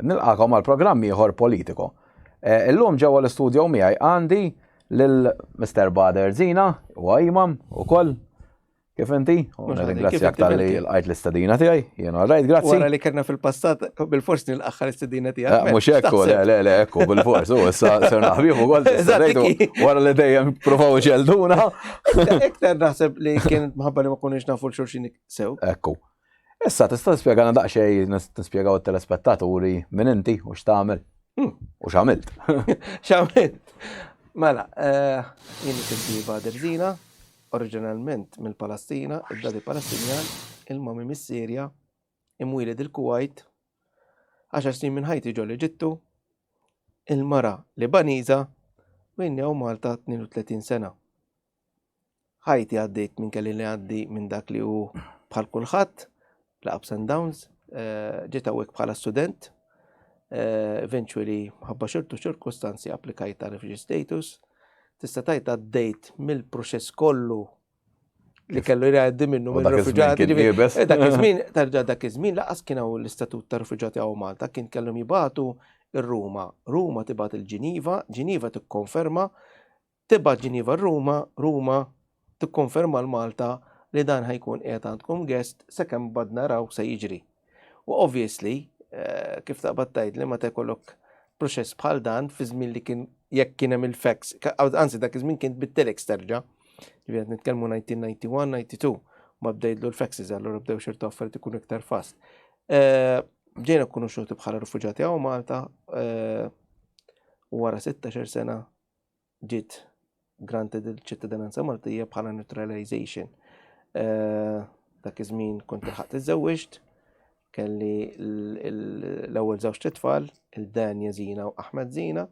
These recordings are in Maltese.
Nilqakom għal programm ieħor Politico. Eh, illum ġewwa l-istudio miegħi għandi lil Mr. Bader Zina u imam ukoll. Kif inti? U nirringrazzjak tal-li l-għajt l-istadina tiegħi. Jiena rajt, grazzi. Wara li kellna fil-passat bil-fors nil-aħħar istadina tiegħek. Eh, mhux hekk, le, le, le, ekku bil-fors, u issa ser naħbih ukoll wara li dejjem provaw ġelduna. Iktar naħseb li kien mħabba li ma konniex nafu l-xulxin sew. Ekku. Issa tista' tispjegana daqsxejn nispjegaw it-telespettaturi min inti u x'tagħmel. Hmm. U x'għamilt. X'għamilt. Mela, eh, jien isimni Bader Zina, oriġinalment mill-Palastina, id-dadi Palestinjan, il-mami mis-Sirja, imwieled il-Kuwait, 10 snin minn ħajti ġol Eġittu, il-mara Libaniża u jien Malta 32 sena. Ħajti għaddejt minn kelli li għaddi minn dak li hu bħal kulħadd, l-ups and downs, eh, ġiet hawnhekk bħala student, eh, eventually ħabba xortu ċirkustanzi applikajt ta' refugee status, tista' tgħid għaddejt mill-proċess kollu li kellu jgħaddi minnu minn rifuġati. Eh, dak iż-żmien, terġa' dak iż-żmien laqas kien hawn l-istatut ta' rifuġati hawn Malta, kien kellhom jibatu ir-Ruma. Ruma tibgħat il-Ġiniva, Ġiniva tikkonferma Tibgħat Ġinieva Ruma, Ruma tikkonferma l Malta li dan ħa jkun qiegħed għandkom guest sakemm bad naraw se jiġri. U obviously, eh, kif taqbad tgħid li meta jkollok proċess bħal dan fi żmien li kien jekk kien hemm il-fax, anzi dak iż-żmien kien bit-telex terġa'. Ġifieri qed nitkellmu 1991, 92, ma bdejtlu l-faxes allura bdew xertu affarijiet ikunu iktar fast. Eh, ġejna konoxxuti bħala rifuġati hawn Malta eh, u wara 16 sena ġiet granted il-ċittadinanza Maltija bħala naturalization. Eh, dak iż-żmien kont ilħaqt iżżewwiġt, kelli l-ewwel żewġ tfal, il-Danja Zina u Ahmed Zina,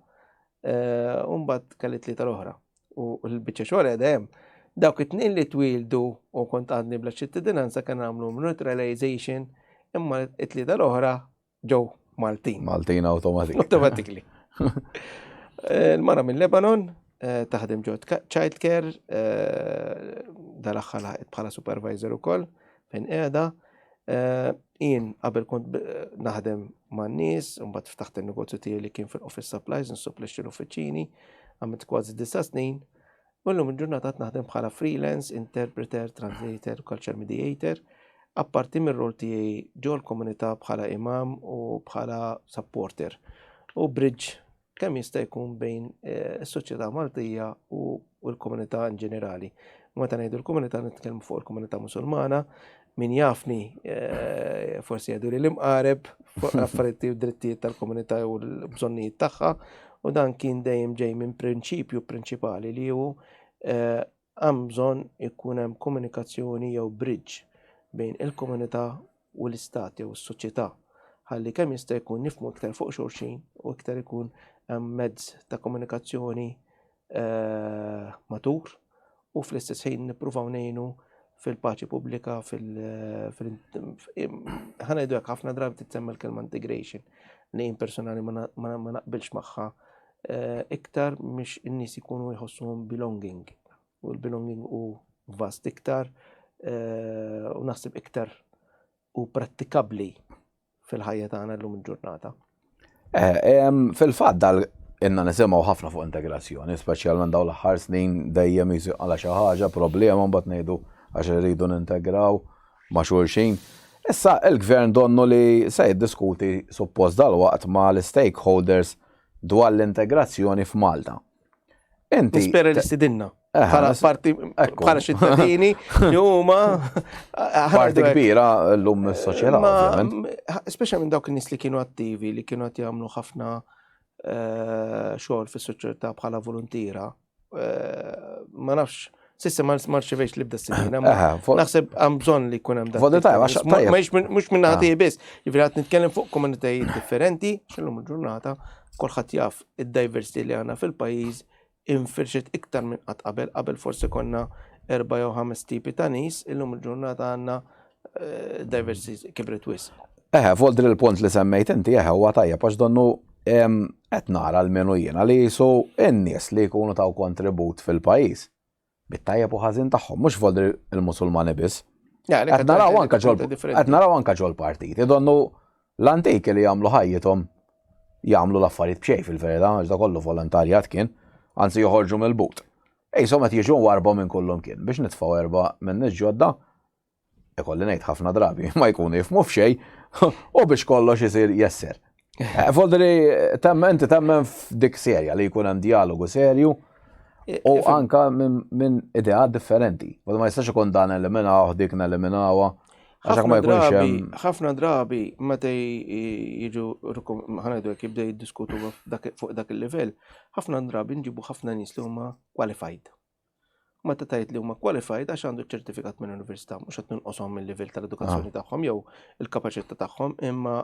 eh, u mbagħad kelli tlieta l-oħra. U l-biċċa xogħol qiegħda hemm. Dawk it-tnejn li twildu u kont għadni bla ċittadinanza kien għamlu neutralization imma it-tlieta l-oħra ġew Maltin. Maltin automatically. Automatically. Eh, il-mara minn Lebanon, eh, taħdem ġo child care, eh, dal-aħħar laħqet bħala supervisor ukoll fejn qiegħda. Jien qabel kont naħdem man nies, mbagħad ftaħt il-negozju tiegħi li kien fil-office supplies, nsupplixxi l-uffiċini, għamilt kważi disa' snin. U llum il-ġurnata qed naħdem bħala freelance, interpreter, translator, culture mediator, apparti mir-rol tiegħi ġol komunità bħala imam u bħala supporter u bridge kemm jista' jkun bejn eh, is-soċjetà Maltija u l-komunità in ġenerali. Meta ngħidu l-komunità nitkellmu fuq il-komunità Musulmana, min jafni eh, forsi jgħidu li l-imqareb fuq l-affarijiet u drittijiet tal-komunità u l-bżonnijiet tagħha u dan kien dejjem ġej minn prinċipju prinċipali li hu eh, hemm bżonn ikun hemm komunikazzjoni jew bridge bejn il-komunità u l-istat jew is-soċjetà ħalli kemm jista' jkun nifhmu iktar fuq xulxin u iktar ikun hemm mezz ta' komunikazzjoni eh, matur u fl-istess ħin nippruvaw ngħinu fil-paċi pubblika, fil- ħanajdu hekk ħafna drabi titsemma l-kelma integration li jien personali ma naqbilx magħha eh, iktar mhix in-nies ikunu jħossuhom belonging u l-belonging u vast iktar eh, u naħseb iktar u prattikabbli fil-ħajja tagħna llum il-ġurnata. Eh, fil-fatt dal inna nisimgħu ħafna fuq integrazzjoni, speċjalment dawn l-aħħar snin dejjem jisu għala xi ħaġa, problema mbagħad ngħidu għax irridu nintegraw ma' xulxin. Issa il-gvern donnu li se jiddiskuti suppost dalwaqt ma' l-stakeholders dwar l-integrazzjoni f'Malta. Inti. Nispera li stidinna. Eh, bħala parti bħala ċittadini li huma parti kbira llum is-soċjetà ovvjament. Speċa minn dawk in-nies li kienu attivi li kienu qed jagħmlu ħafna eh, xogħol fis-soċjetà bħala volontiera. Eh, ma nafx Sissa ma rċevejx li bda s-sinin. Naħseb għam bżon li jkun hemm dak. Mhux minn naħa ah. biss. Jiġifieri qed nitkellem fuq komunitajiet differenti, x'illum il-ġurnata, kulħadd jaf id-diversity li għandna fil-pajjiż infirxet iktar minn qatt qabel, qabel forsi konna erba' jew ħames tipi ta' nies, illum il-ġurnata għandna eh, diversity kibret wisq. Eħe, voldri l-punt li semmejt inti, eħe, huwa tajjeb għax donnu qed nara l-menu jiena li jisu n-nies li jkunu taw kontribut fil-pajjiż. Bit-tajjeb u ħażin tagħhom, mhux voldri il-Musulmani biss. Qed naraw anke ġol qed naraw anke ġol partiti, donnu l-antiki li jagħmlu ħajjithom. jagħmlu l-affarijiet b'xejn fil-verità, għax da kollu volontarjat kien, anzi joħorġu mill-but. Qishom qed jiġu warba minn kullum kien biex nitfgħu erba' minn nies ġodda, ikolli ngħid ħafna drabi ma jkunu jifhmu f'xejn u biex kollox isir jesser. Eh, Voldri, temmen, inti temmen f'dik serja li jkun hemm dialogu serju u anka minn ideat differenti. Ma jistax ikun dan eliminaw, dik neliminawha. Ħafna drabi, ħafna drabi meta jiġu ħanajdu hekk jibda jiddiskutu fuq dak il-livell, ħafna drabi nġibu ħafna nies li huma qualified. Meta tgħid li huma qualified għax għandu ċertifikat minn università, mhux qed ninqoshom mill-livell tal-edukazzjoni ah. tagħhom jew il-kapaċità tagħhom, imma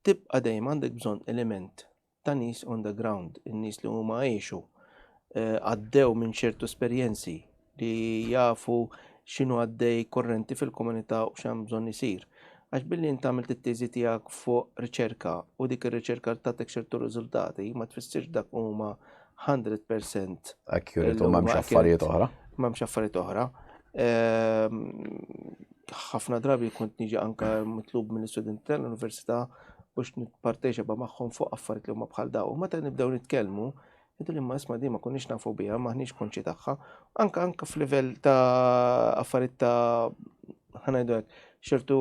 tibqa' dejjem għandek bżonn element ta' nies on the ground, in-nies li huma għexu, eh, għaddew minn ċertu esperjenzi li jafu x'inhu għaddej korrenti fil-komunità u x'hemm bżonn isir. Għax billi int għamilt it-teżi tiegħek fuq riċerka u dik ir-riċerka tagħtek ċertu riżultati, ma tfissirx dak huma 100% accurate u m'hemmx affarijiet oħra. M'hemmx affarijiet oħra. Ehm, ħafna drabi kont niġi anka mitlub mill-istudenti tal-università biex nipparteċipa magħhom fuq affarijiet li huma bħal daw. U meta nibdew nitkellmu, jgħidu li ma isma' di ma konniex nafu biha, maħniex konċi tagħha. Anka anka f'livell ta' affarijiet ta' ħanajdu hekk, ċertu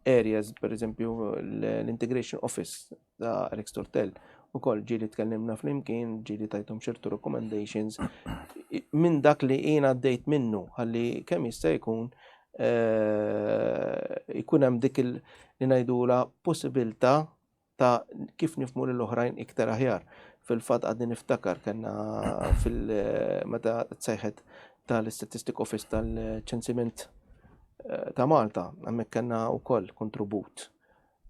areas, per eżempju l-Integration Office ta' Alex Tortell, u koll ġili tkellimna flimkien, ġili tajtom ċertu recommendations minn dak li jien għaddejt minnu, ħalli kemm jista' jkun eh, jkun hemm dik li ngħidula possibilità ta' kif nifmu lil oħrajn iktar aħjar. Fil-fatt għadni niftakar kellna fil-meta tsejħet tal-Statistic Office tal-ċensiment eh, ta' Malta, hemmhekk kellna wkoll kontribut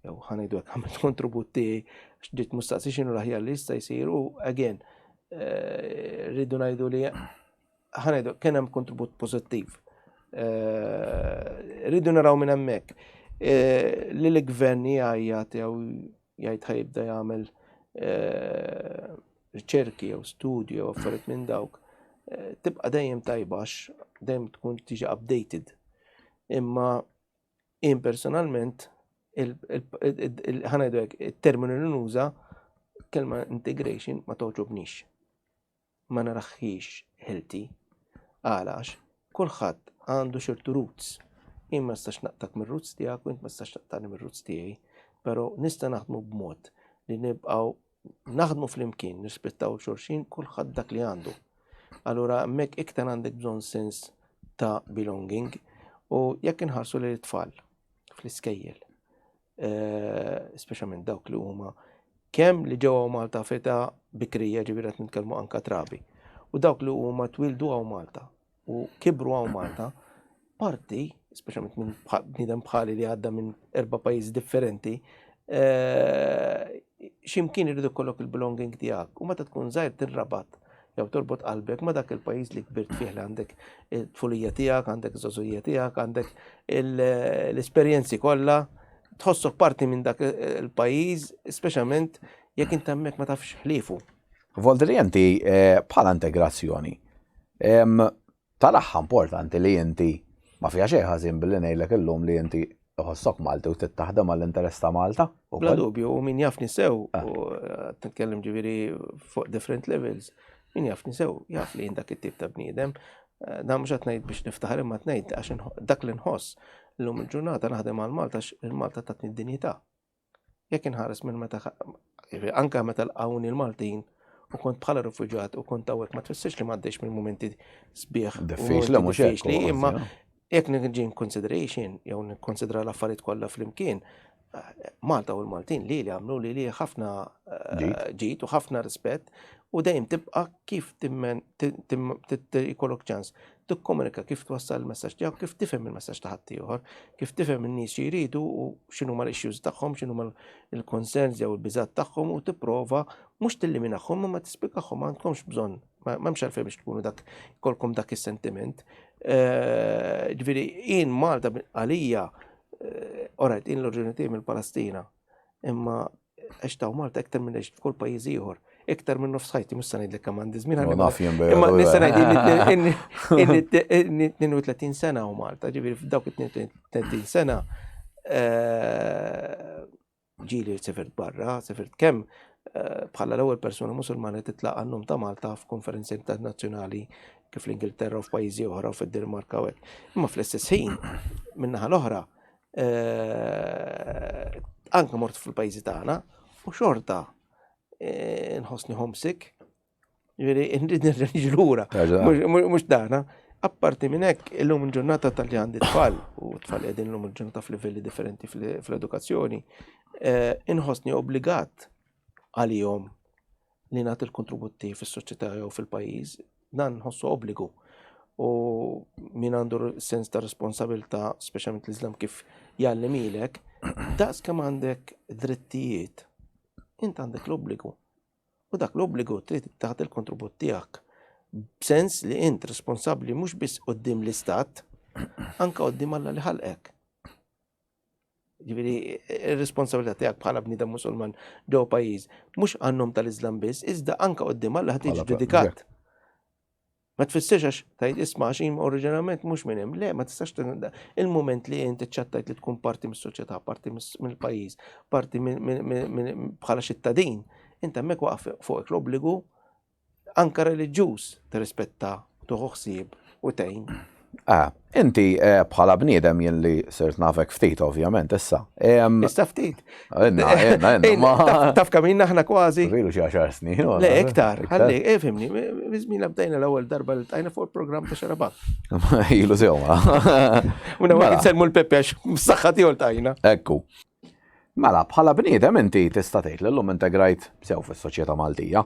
jew ħanejdu hekk għamilt kontribut tiegħi għax ġiet mustaqsi x'inhu l-aħjar li jista' jsir u again eh, rridu ngħidu li ħanejdu kien hemm kontribut pożittiv. Eh, rridu naraw minn hemmhekk eh, li l-gvern jgħajjat jew jgħid ħajibda jagħmel riċerki jew studju jew affarijiet minn dawk tibqa' dejjem tajba għax dejjem tkun tiġi updated. Imma Jien personalment, ħanajdu hekk, it-terminu li nuża kelma integration ma toġobnix. Ma naraħħiex healthy. Għalax, kulħadd għandu ċertu roots. Jien ma nistax naqtak mir-roots tiegħek u int ma nistax taqtani mir-roots tiegħi, però nista' naħdmu b'mod li nibqgħu naħdmu flimkien, nirrispettaw xulxin, kulħadd dak li għandu. Allura hemmhekk iktar għandek bżonn sens ta' belonging u jekk inħarsu lil tfal fl-iskejjel, eh, speċjalment dawk li huma kemm li ġew Malta feta bikrija ġifieri qed nitkellmu anka trabi, u dawk li huma twildu hawn Malta u kibru hawn Malta, parti, speċjalment minn bniedem bħali li għadda minn erba' pajjiżi differenti, eh, ximkien irridu kollok il-belonging tiegħek u meta tkun żgħir tinrabat jew torbot qalbek ma dak il-pajjiż li kbirt fih li għandek it-tfulija tiegħek, għandek iż-żogħżugħija tiegħek, għandek l-esperjenzi kollha, tħossok parti minn dak il-pajjiż, speċjalment jekk inti hemmhekk ma tafx ħliefu. Voldri inti eh, bħala integrazzjoni, taraħħa importanti li inti ma fiha xejn ħażin billi ngħidlek illum li inti iħossok Malti u tittaħdem għall-interess ta' Malta. Bla dubju, u min jafni sew, ah. u eh, titkellem ġifieri fuq different levels, min jafni sew, jaf li dak it-tip ta' bniedem. Eh, dan mhux qed ngħid biex niftaħar imma ngħid għax dak li nħoss l-lum il-ġurnata naħdem għal Malta għax il-Malta tatni d-dinjità. Jekk inħares minn meta anka meta lqawni l-Maltin u kont bħala rifuġat u kont hawnhekk ma tfissirx li m'għaddejx minn mumenti sbieħ. Diffiċli mhux diffiċli, imma jekk niġi in consideration jew nikkonsidra l-affarijiet kollha flimkien, Malta u l-Maltin li li għamlu li li ħafna eh, ġid u ħafna rispett u dejjem tibqa' kif timmen jkollok ċans tikkomunika kif twassal il-messaġġ tiegħek, kif tifhem il-messaġġ ta' ħaddieħor, kif tifhem in-nies xi jridu u x'inhuma l-issues tagħhom, x'inhuma l-concerns jew il-biżgħat tagħhom u tipprova mhux tilliminahom imma tispjegahom m'għandkomx bżonn, m'hemmx għalfejn biex tkunu dak jkollkom dak is-sentiment. Eh, ġifieri jien Malta għalija, eh, alright, jien l-oriġini tiegħi mill-Palestina, imma għext hawn Malta iktar minn għext f'kull pajjiż ieħor. Iktar minn nofs ħajti, mhux se ngħidlek kemm għandi żmien. Naf jien Imma nista' ngħid 32 sena hawn Malta, ġifieri f'dawk it-32 sena eh, Ġieli sifirt barra, sifirt kemm eh, bħala l-ewwel persuna Musulmana titlaq għan-nom ta' Malta f'konferenzi internazzjonali kif l-Ingilterra u f'pajjiżi oħra u fid-Danimarka u hekk. Imma fl-istess ħin, min-naħa l-oħra, eh, anke mort fil-pajjiżi tagħna u xorta eh, nħossni homesick Ġifieri nrid nerġa' niġi lura. Mhux dana. Apparti minn hekk, illum il-ġurnata tal-li għandi tfal u tfal qegħdin illum il-ġurnata f'livelli differenti fl-edukazzjoni, eh, inħossni obbligat għalihom li nagħti l-kontributi fis-soċjetà jew fil-pajjiż, dan nħossu obbligu. U min għandu sens ta' responsabilità, speċjalment l-Islam kif jgħallimilek, daqs kemm għandek drittijiet, int għandek l-obbligu. U dak l-obbligu trid tagħti l-kontribut tiegħek b'sens li int responsabbli mhux biss quddiem l-istat, anka quddiem Alla li ħalqek. Ġifieri ir-responsabilità tiegħek bħala bniedem Musulman ġew pajjiż mhux għan-nom tal-Iżlam biss, iżda anka quddiem Alla ħad tiġi ġudikat. Ma tfissirx għax tgħid isma' għax jien oriġinarjament mhux minn hemm. Le, ma tistax il-mument li inti ċċattajt li tkun parti mis-soċjetà, parti mill-pajjiż, parti bħala ċittadin, inti hemmhekk waqaf fuqek l-obbligu anka reliġjuż tirrispetta, tuħu ħsieb u tgħin. Ah, inti eh, bħala bniedem jien li sirt nafek ftit ovvjament issa. Issa ftit. Inna, inna, inna. Taf kemm ilna aħna kważi. Ilu xi għaxar snin. Le, iktar, ħalli, eh, fimni, biżmina bdejna l-ewwel darba li tajna fuq il-programm ta' xarabat. Ilu sew ma. Muna ma mela. nsemmu l-Pepe għax b'saħħa tiegħu tajna. Ekku. Mela, bħala bniedem inti tista' tgħid li llum integrajt sew fis-soċjetà Maltija.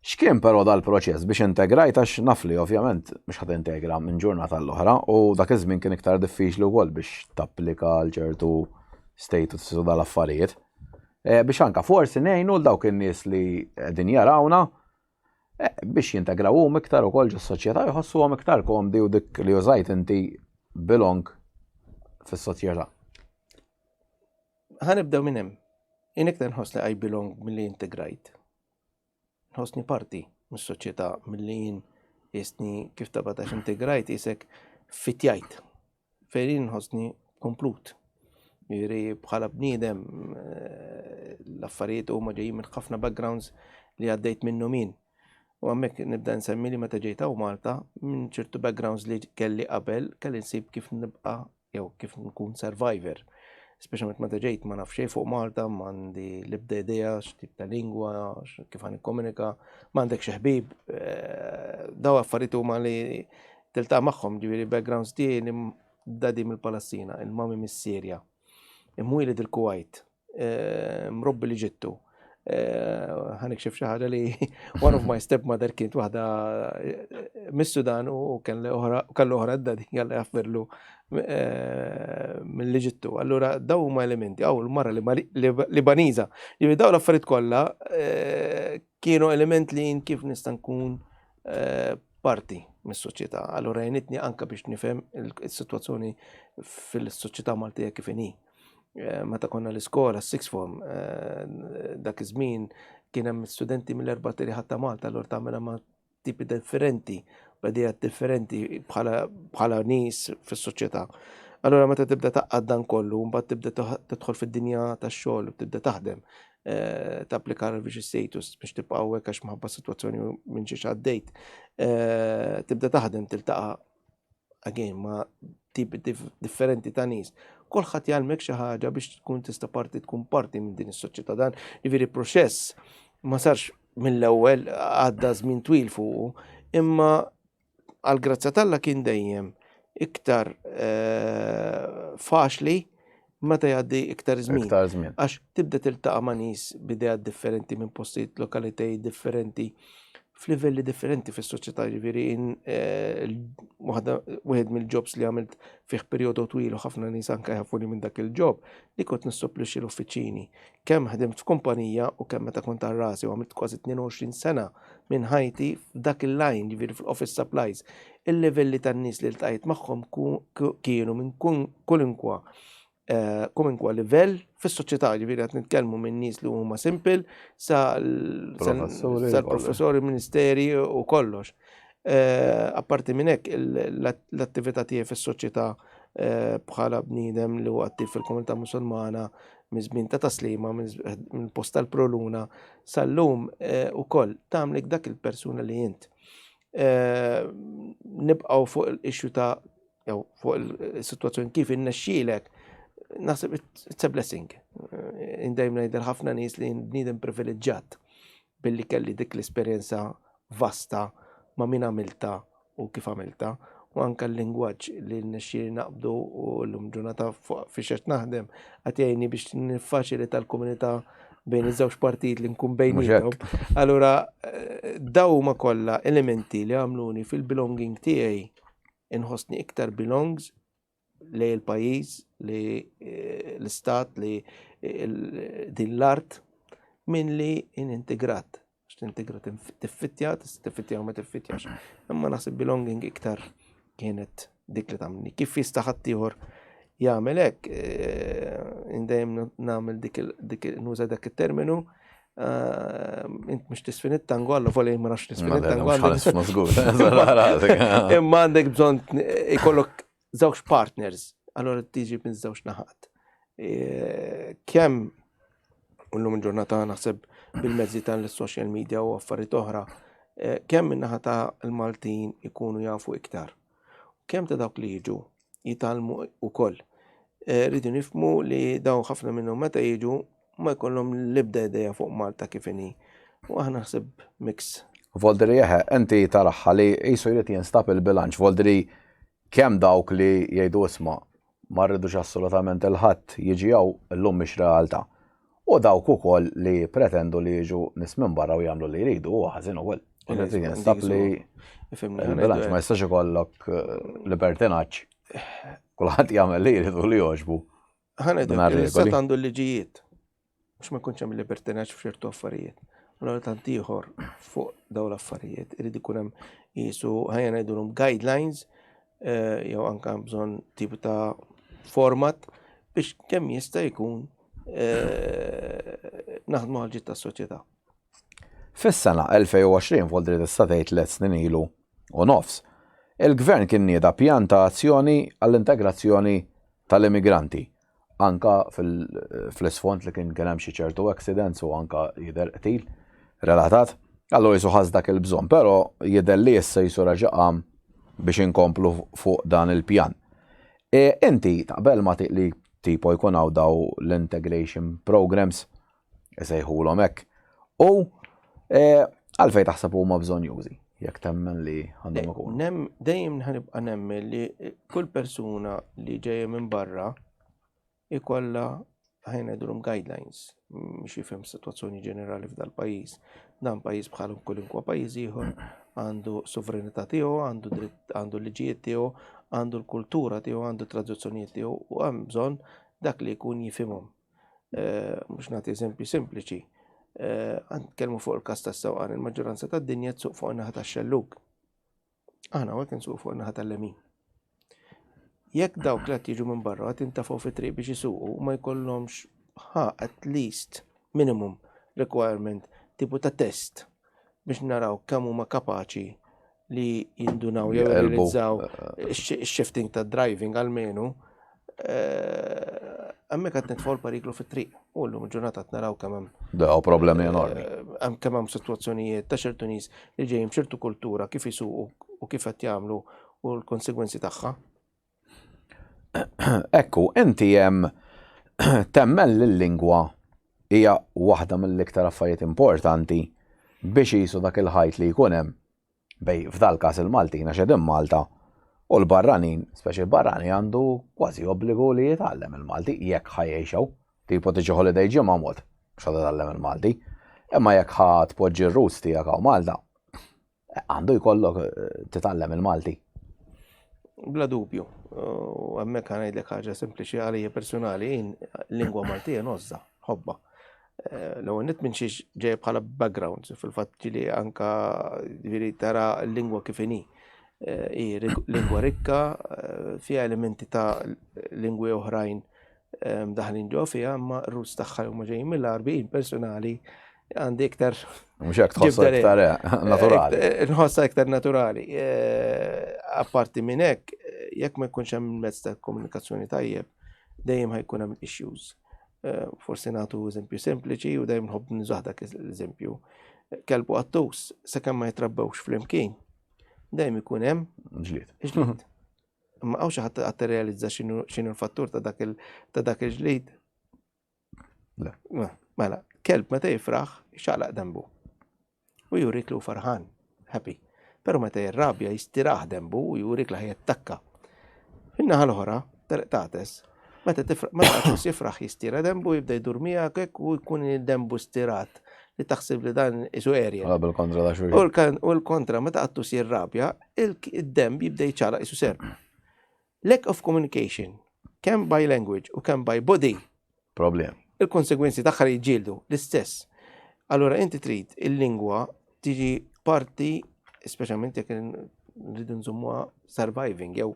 X'kien però dal-proċess biex integrajt għax naf li ovvjament mhux ħa tintegra minn ġurnata għall-oħra u dak iż-żmien kien iktar diffiċli wkoll biex tapplika għal ċertu status u dal-affarijiet. Eh, biex anka forsi ngħinu l dawk in-nies li qegħdin jarawna eh, biex jintegraw hum iktar ukoll ġos-soċjetà jħossuhom iktar komdi u dik li użajt inti belong fis-soċjetà. Ħa nibdew minn hemm. Jien iktar nħoss li I belong milli integrajt. Nħossni parti mis-soċjetà milli jien jisni kif ta' għax integrajt isek fitjajt. Fejn jien nħossni komplut. Jiġifieri bħala bniedem eh, l-affarijiet huma ġejjin minn ħafna backgrounds li għaddejt minnu min. U hemmhekk nibda nsemmi li meta ġejt hawn Malta minn ċertu backgrounds li kelli qabel kelli nsib kif nibqa' jew kif nkun survivor. Speċjalment meta ġejt ma naf xejn fuq Malta, m'għandi l-ebda idea x'tip ta' lingwa, kif ħan nikkomunika, m'għandek xi ħbib. Eh, daw affarijiet huma li tiltaqa' magħhom, ġifieri backgrounds tiegħi dadi mill-Palestina, il-mami mis-Sirja, imwieled il-Kuwait, Eh, mrobbi li ġittu. Eh, ħanikxef xi ħaġa li one of my stepmother kient waħda eh, mis-Sudan u kellu oħra d-dadi għalla jaffirlu mill-Eġittu. Allura daw huma elementi, għaw l-mara Libaniża. Ġifieri daw l-affarijiet kollha kienu element li jien kif nista' nkun parti mis-soċjetà. Allura jenitni anka biex nifhem il-sitwazzjoni fil-soċjetà Maltija kif inhi. Eh, meta konna l-iskola, sixth form, eh, dak iż-żmien kien hemm studenti mill-erba' ħadd ta' Malta, allura tagħmilha ma' tipi differenti, b'idejat differenti bħala nies fis-soċjetà. Allura meta tibda taqqad dan kollu, mbagħad tibda tidħol fid-dinja tax-xogħol u tibda taħdem, eh, tapplika l-vision status biex tibqa' hawnhekk għax minħabba sitwazzjoni minn xiex għaddejt, tibda taħdem tiltaqa' again ma' tipi differenti ta' nies. Kulħadd jgħallmek xi ħaġa biex tkun tista' parti tkun parti minn din is-soċjetà dan. Jiġifieri proċess ma sarx mill-ewwel għadda żmien twil fuqu, imma għal grazzja t'Alla kien dejjem iktar eh, faċli meta jgħaddi iktar żmien. Iktar żmien. Għax tibda tiltaqa' ma' nies b'ideat differenti minn postijiet lokalitajiet differenti f'livelli differenti fis-soċjetà ġifieri eh, waħda wieħed mill-jobs li għamilt fih perjodu twil u ħafna nies anke jafuni minn dak il-job li kont nissupplixxi l-uffiċini. Kemm ħdimt f'kumpanija u kemm meta kont għal rasi u għamilt kważi 22 sena minn ħajti f'dak il-line ġifieri fl-office supplies. Il-livelli tan-nies li ltqajt magħhom kienu minn kulinkwa eh, kuminkwa livell fis-soċjetà, ġifieri qed nitkellmu minn nies li huma simple sa l-professori, ministeri u kollox. Eh, apparti minn hekk l-attività tiegħi fis-soċjetà eh, bħala bniedem li huwa attiv fil-komunità Musulmana minn żmien ta' taslima, minn post tal-proluna sal-lum eh, ukoll tagħmlek dak il-persuna li int. Eh, nibqgħu fuq il-issue ta' jew fuq il-sitwazzjoni kif innexxielek, naħseb it's a blessing. Eh, Indejjem ngħidel ħafna nies li bniedem privileġġjat billi kelli dik l-esperjenza vasta ma' min għamilta u kif għamilta u anka l-lingwaġġ li nexxieli naqbdu u llum ġurnata fiex qed naħdem qed jgħinni biex niffaċilita l-komunità bejn iż-żewġ partijiet li nkun bejniethom. Allura eh, daw huma kollha elementi li għamluni fil-belonging tiegħi inħossni iktar belongs lej il-pajjiż, li eh, l-istat, li eh, din l-art minn li integrat. Għax tintegra tiffittja, tista' u ma tiffittjax. Imma naħseb belonging iktar kienet dik li tagħmilni. Kif jista' ħaddieħor jagħmel hekk, eh, indejjem nagħmel dik nuża dak it-terminu, eh, int mhux tisfin it-tango, għallu volej ma nafx nisfin it-tango. Imma għandek bżonn ikollok żewġ partners, allora tiġi minn żewġ naħat. E, kemm u llum il-ġurnata naħseb bil-mezzi tal-social media u affarijiet oħra, e, kemm min-naħa ta' l-Maltin ikunu jafu iktar. Kemm ta' dawk li jiġu jitgħallmu ukoll. E, rridu nifhmu li dawn ħafna minnhom meta jiġu ma jkollhom l-ebda idea fuq Malta kif inhi. U aħna naħseb mix. Voldri eħe, inti taraħħa li jisu jrid jinstab il-bilanċ, voldri kemm dawk li jgħidu isma' ma rridux assolutament il-ħadd jiġi hawn illum mhix realtà. U dawk ukoll li pretendu li jiġu nies minn barra u jagħmlu li jridu huwa ħażin ukoll. Irid jinstab li il-bilanċ ma jistax ikollok eh, libertinaġġ. Kulħadd jagħmel li jrid u li jogħġbu. Ħaned, l-istat għandu l-liġijiet. Mhux ma jkunx hemm libertinaġġ f'ċertu affarijiet. Allora tant ieħor fuq dawn l-affarijiet irid ikun hemm qisu ħajja ngħidulhom guidelines eh, jew anke bżonn tipu ta' format biex kemm jista' jkun eh, naħdmu għal ġid tas-soċjetà. Fis-sena 2020 voldri tista' tgħid tliet snin ilu u nofs, il-Gvern kien nieda pjan ta' azzjoni għall-integrazzjoni tal-immigranti anka fl-isfond li kien kien hemm xi ċertu accidents u anka jidher qtil relatat. Allura jisu ħass dak il-bżonn, però jidher li issa jisu raġa' qam biex inkomplu fuq dan il-pjan. E, inti taqbel ma li tipo jkun hawn daw l-integration programs isejħulhom hekk. U e, għalfejn taħseb huma bżonjużi jekk temmen li għandhom ikunu. Nem, dejjem ħanibqa' nemmen li kull persuna li ġejja minn barra ikollha ħajna ngħidulhom guidelines biex jifhem situazzjoni ġenerali f'dal pajjiż. Dan pajjiż bħal kulinkwa pajjiż ieħor għandu sovranità tiegħu, għandu dritt, għandu liġijiet tiegħu, għandu l-kultura tiegħu, għandu tradizzjonijiet tiegħu u hemm bżonn dak li jkun jifhimhom. Eh, mhux nagħti eżempju sempliċi. Eh, nitkellmu fuq il-każ tas-sewqan, il-maġġoranza tad-dinja tsuq fuq in-naħa tax-xellug. Aħna hawnhekk insuq fuq in-naħa tal-lemin. Jekk dawk li qed jiġu minn barra qed intafgħu fit-triq biex isuqu ma jkollhomx ħa at least minimum requirement tipu ta' test biex naraw kemm huma kapaċi li jindunaw jew jirrealizzaw ix-shifting ta' driving għalmenu, eh, hemmhekk qed nitfgħu l-periklu fit-triq. U llum il-ġurnata qed naraw kemm hemm. Daw problemi eh, enormi. Hemm kemm hemm sitwazzjonijiet ta' ċertu nies li ġejjin ċertu kultura kif isuqu u kif qed jagħmlu u l-konsegwenzi tagħha. Ekku, inti hemm temmen li l-lingwa hija waħda mill-iktar affarijiet importanti biex jisu dak il-ħajt li jkun hemm bej f'dal każ il-Maltin għax qegħdin Malta u l-barranin, speċi l-barrani għandu kważi obbligu li jitgħallem il-Malti jekk ħa jgħix hawn. Tipo tiġi holiday ġimgħa mod biex ħa titgħallem il-Malti. Imma jekk ħa tpoġġi r-roots tiegħek hawn Malta, għandu jkollok eh, titgħallem il-Malti. Bla dubju. U hemmhekk ngħidlek ħaġa sempliċi għalija personali, jien lingwa Maltija nożża, ħobba. Eh, l-ewwel nett minn xiex ġej bħala background, fil-fatt ġili anka ġifieri tara l-lingwa kif inhi. Eh, hi lingwa rikka, eh, fiha elementi ta' lingwi oħrajn daħlin ġo fiha, imma r-roots tagħha huma ġejjin mill-Għarbi, personali għandi iktar. Mhux hekk tħossha iktar naturali. Nħossha iktar naturali. Apparti minn hekk, jekk ma jkunx hemm mezz ta' komunikazzjoni tajjeb, dejjem ħajkun hemm issues. Eh, forsi nagħtu eżempju sempliċi u dejjem nħobb nużah dak l-eżempju. Kelb u qattus sakemm ma jitrabbewx flimkien, dejjem ikun hemm ġlied. Ġlied. Imma hawn xi ħadd qatt irrealizza x'inhu l-fattur ta' dak ta' dak il-ġlied? Le. Mela, kelb meta jifraħ xaqlaq dembu. U jurik li hu farħan, happy. Però meta jirrabja jistiraħ dembu u jurik li ħajattakka. Fin-naħa l-oħra, tates, meta meta jifraħ jistira dembu jibda jdur miegħek hekk u jkun dembu stirat li taħseb li dan isu erja. Għala bil-kontra ta' xulxin. U l-kontra, meta qattu jirrabja, il-demb jibda jċala isu serp. Lack of communication, kemm by language u kemm by body. Problem. Il-konsegwenzi tagħha li jiġġieldu l-istess. Allura inti trid il-lingwa tiġi parti, speċjalment jekk nridu nżommuha surviving jew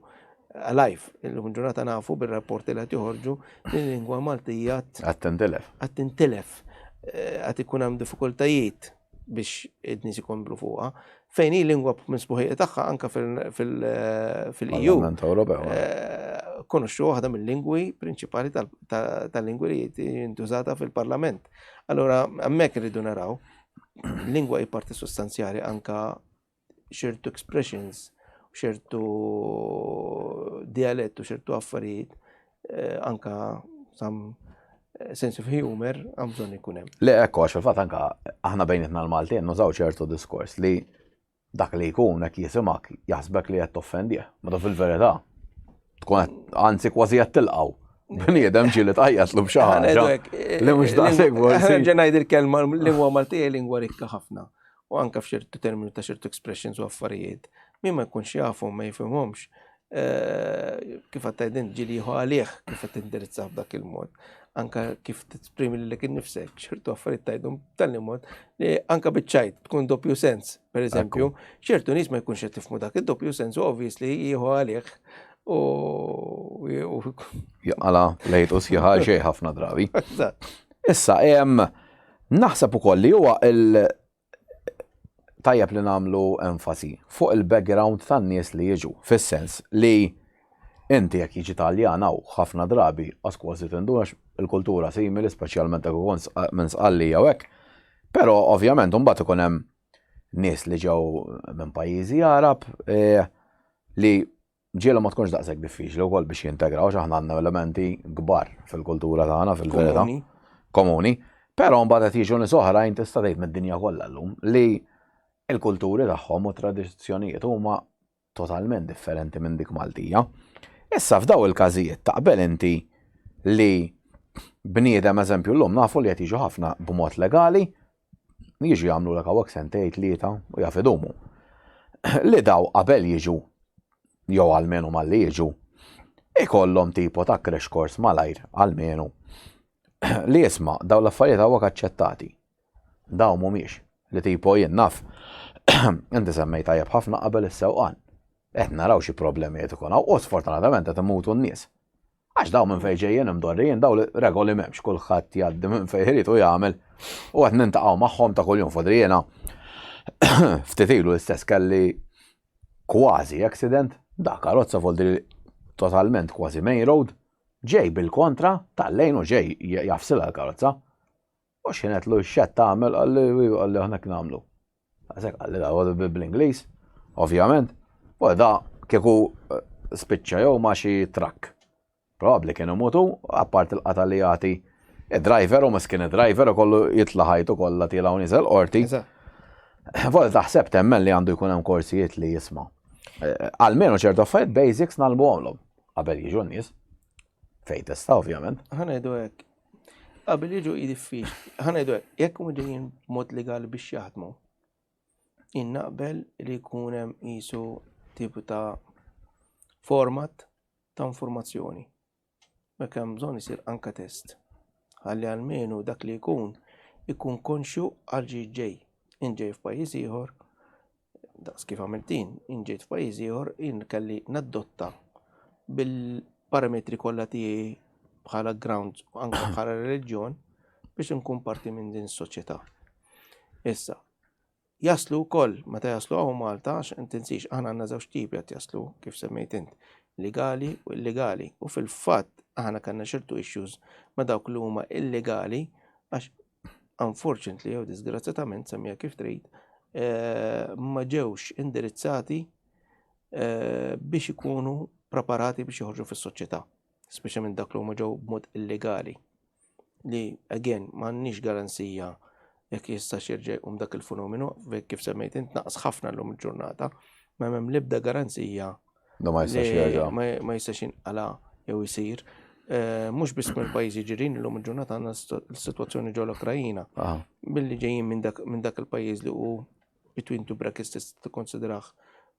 alive. Illum ġurnata nafu bir-rapporti li qed joħorġu li l-lingwa Maltija qed tintilef. Qed tintilef. Eh, qed ikun hemm diffikultajiet biex id-nies ikomplu fuqha. Fejn hi lingwa minn sbuħija tagħha anka fil-EU. Parlament Ewropew. Eh, konoxxu waħda mill-lingwi prinċipali tal-lingwi li jintużata fil-Parlament. Allora, hemmhekk irridu naraw, lingwa hi parti sostanzjali anka ċertu expressions, ċertu dialett u ċertu affarijiet, eh, anka sam eh, sense of humor għam bżonn ikun hemm. Le ekku għax fil-fatt anka aħna bejnietna l-Maltin nużaw ċertu diskors li dak li jkun hekk jisimak jaħsbek li qed toffendih. Ma fil-verità tkun anzi kważi qed tilqgħu. Bniedem ġieli tgħajjatlu b'xi ħaġa. Li mhux daqshekk forsi. Ġa ngħid il-kelma lingwa Maltija lingwa rikka ħafna. U anke f'ċertu termini ta' ċertu expressions u affarijiet. Min ma jkunx jafhom ma jifhimhomx. Eh, kif qed tgħid int ġieli jieħu għalih kif qed tindirizzah b'dak il-mod. Anka kif tesprimi lilek innifsek, ċertu affarijiet tgħidhom b'tali mod li anka biċ-ċajt tkun doppju sens, per eżempju, ċertu nies ma jkunx qed tifhmu dak id-doppju sens u obviously jieħu għalih u Jaqala lejt u sħiħa xejn ħafna drabi. Issa, naħseb ukoll li huwa il tajjeb li nagħmlu enfasi fuq il-background tan-nies li jiġu, fis-sens li inti jekk jiġi Taljan hawn ħafna drabi qas kważi tinduna il-kultura simili, speċjalment jekk ikun minn Sqallija u hekk. Però ovvjament imbagħad ikun hemm nies li ġew minn pajjiżi Arab eh, li ġieli ma tkunx daqshekk diffiċli wkoll biex jintegraw għax aħna għandna elementi kbar fil-kultura tagħna fil-verità. Komuni. Però mbagħad qed jiġu nies oħrajn tista' tgħid mid-dinja kollha llum li l-kulturi tagħhom u tradizzjonijiet huma totalment differenti minn dik Maltija. Issa f'daw il-każijiet taqbel inti li bniedem eżempju llum nafu li qed jiġu ħafna b'mod legali, jiġu jagħmlu l hawnhekk sentejn tlieta u jaf idumu. Li daw qabel jiġu jew almenu malli jiġu ikollhom tipo ta' crash course malajr almenu li jisma' daw l-affarijiet hawnhekk aċċettati. Daw mhumiex li tipo jien naf inti semmejt tajjeb ħafna qabel is-sewqan. Qed naraw xi problemi qed ikun hawn u sfortunatament qed imutu n-nies. Għax daw minn fejn ġejjin imdorrijin daw regoli m'hemmx kulħadd jgħaddi minn fejn irid u jagħmel u qed nintaqgħu magħhom ta' kuljum fodri jiena ftit ilu l-istess kelli kważi accident da karozza foldri totalment kważi main road ġej bil-kontra tal-lejn u ġej jafsilha l-karozza. U x'ħin lu x'qed tagħmel qalli qalli aħna kien nagħmlu. Għasek qalli da bl-Ingliż, ovvjament. U da kieku eh, spiċċa jew ma xi trakk. Probabbli kienu mutu, apart il-qata li jagħti id-driver u miskin id-driver u kollu jitla' ħajtu kollha tiela' u niżel qorti. Vol taħseb temmen li għandu jkun hemm korsijiet li jisma'. Eh, almenu ċertu affarijiet basics nagħlmuhomlhom qabel jiġu n-nies. Fejn tista' ovvjament. Ħa ngħidu hekk. Qabel jiġu hi diffiċli. Ħa ngħidu hekk, jekk huma ġejjin b'mod legali biex jaħdmu, jien naqbel li jkun hemm qisu tipu ta' format ta' informazzjoni. Jekk hemm bżonn isir anka test. Ħalli almenu dak li jkun ikun konxju għal ġej ġej. In ġej f'pajjiż ieħor, daqs kif għamilt jien, jien ġejt f'pajjiż ieħor, jien kelli nadotta bil-parametri kollha tiegħi bħala ground u anke bħala reliġjon biex inkun parti minn din is-soċjetà. Issa, jaslu wkoll meta jaslu hawn Malta, għax tinsiex aħna għandna żewġ tipi qed jaslu kif semmejt int, legali u illegali. U fil-fatt Aħna kellna ċertu issues ma' dawk li huma illegali għax unfortunately jew disgrazzjatament semmija kif trid, eh, ma ġewx indirizzati eh, biex ikunu preparati biex joħorġu fis-soċjetà, speċjalment dak li huma ġew b'mod illegali. Li again m'għandniex garanzija jekk jistax jerġa' jqum dak il-fenomenu, kif semmejt int naqas ħafna llum il-ġurnata, ma hemm l-ebda garanzija No ma jistax jerġa'. Ma jistax jinqala jew isir. Eh, mhux biss mill-pajjiżi ġirien illum il-ġurnata għandna l-sitwazzjoni ġol Ukrajina. Billi ġejjin minn dak il-pajjiż li hu between two brackets tista' tikkonsidrah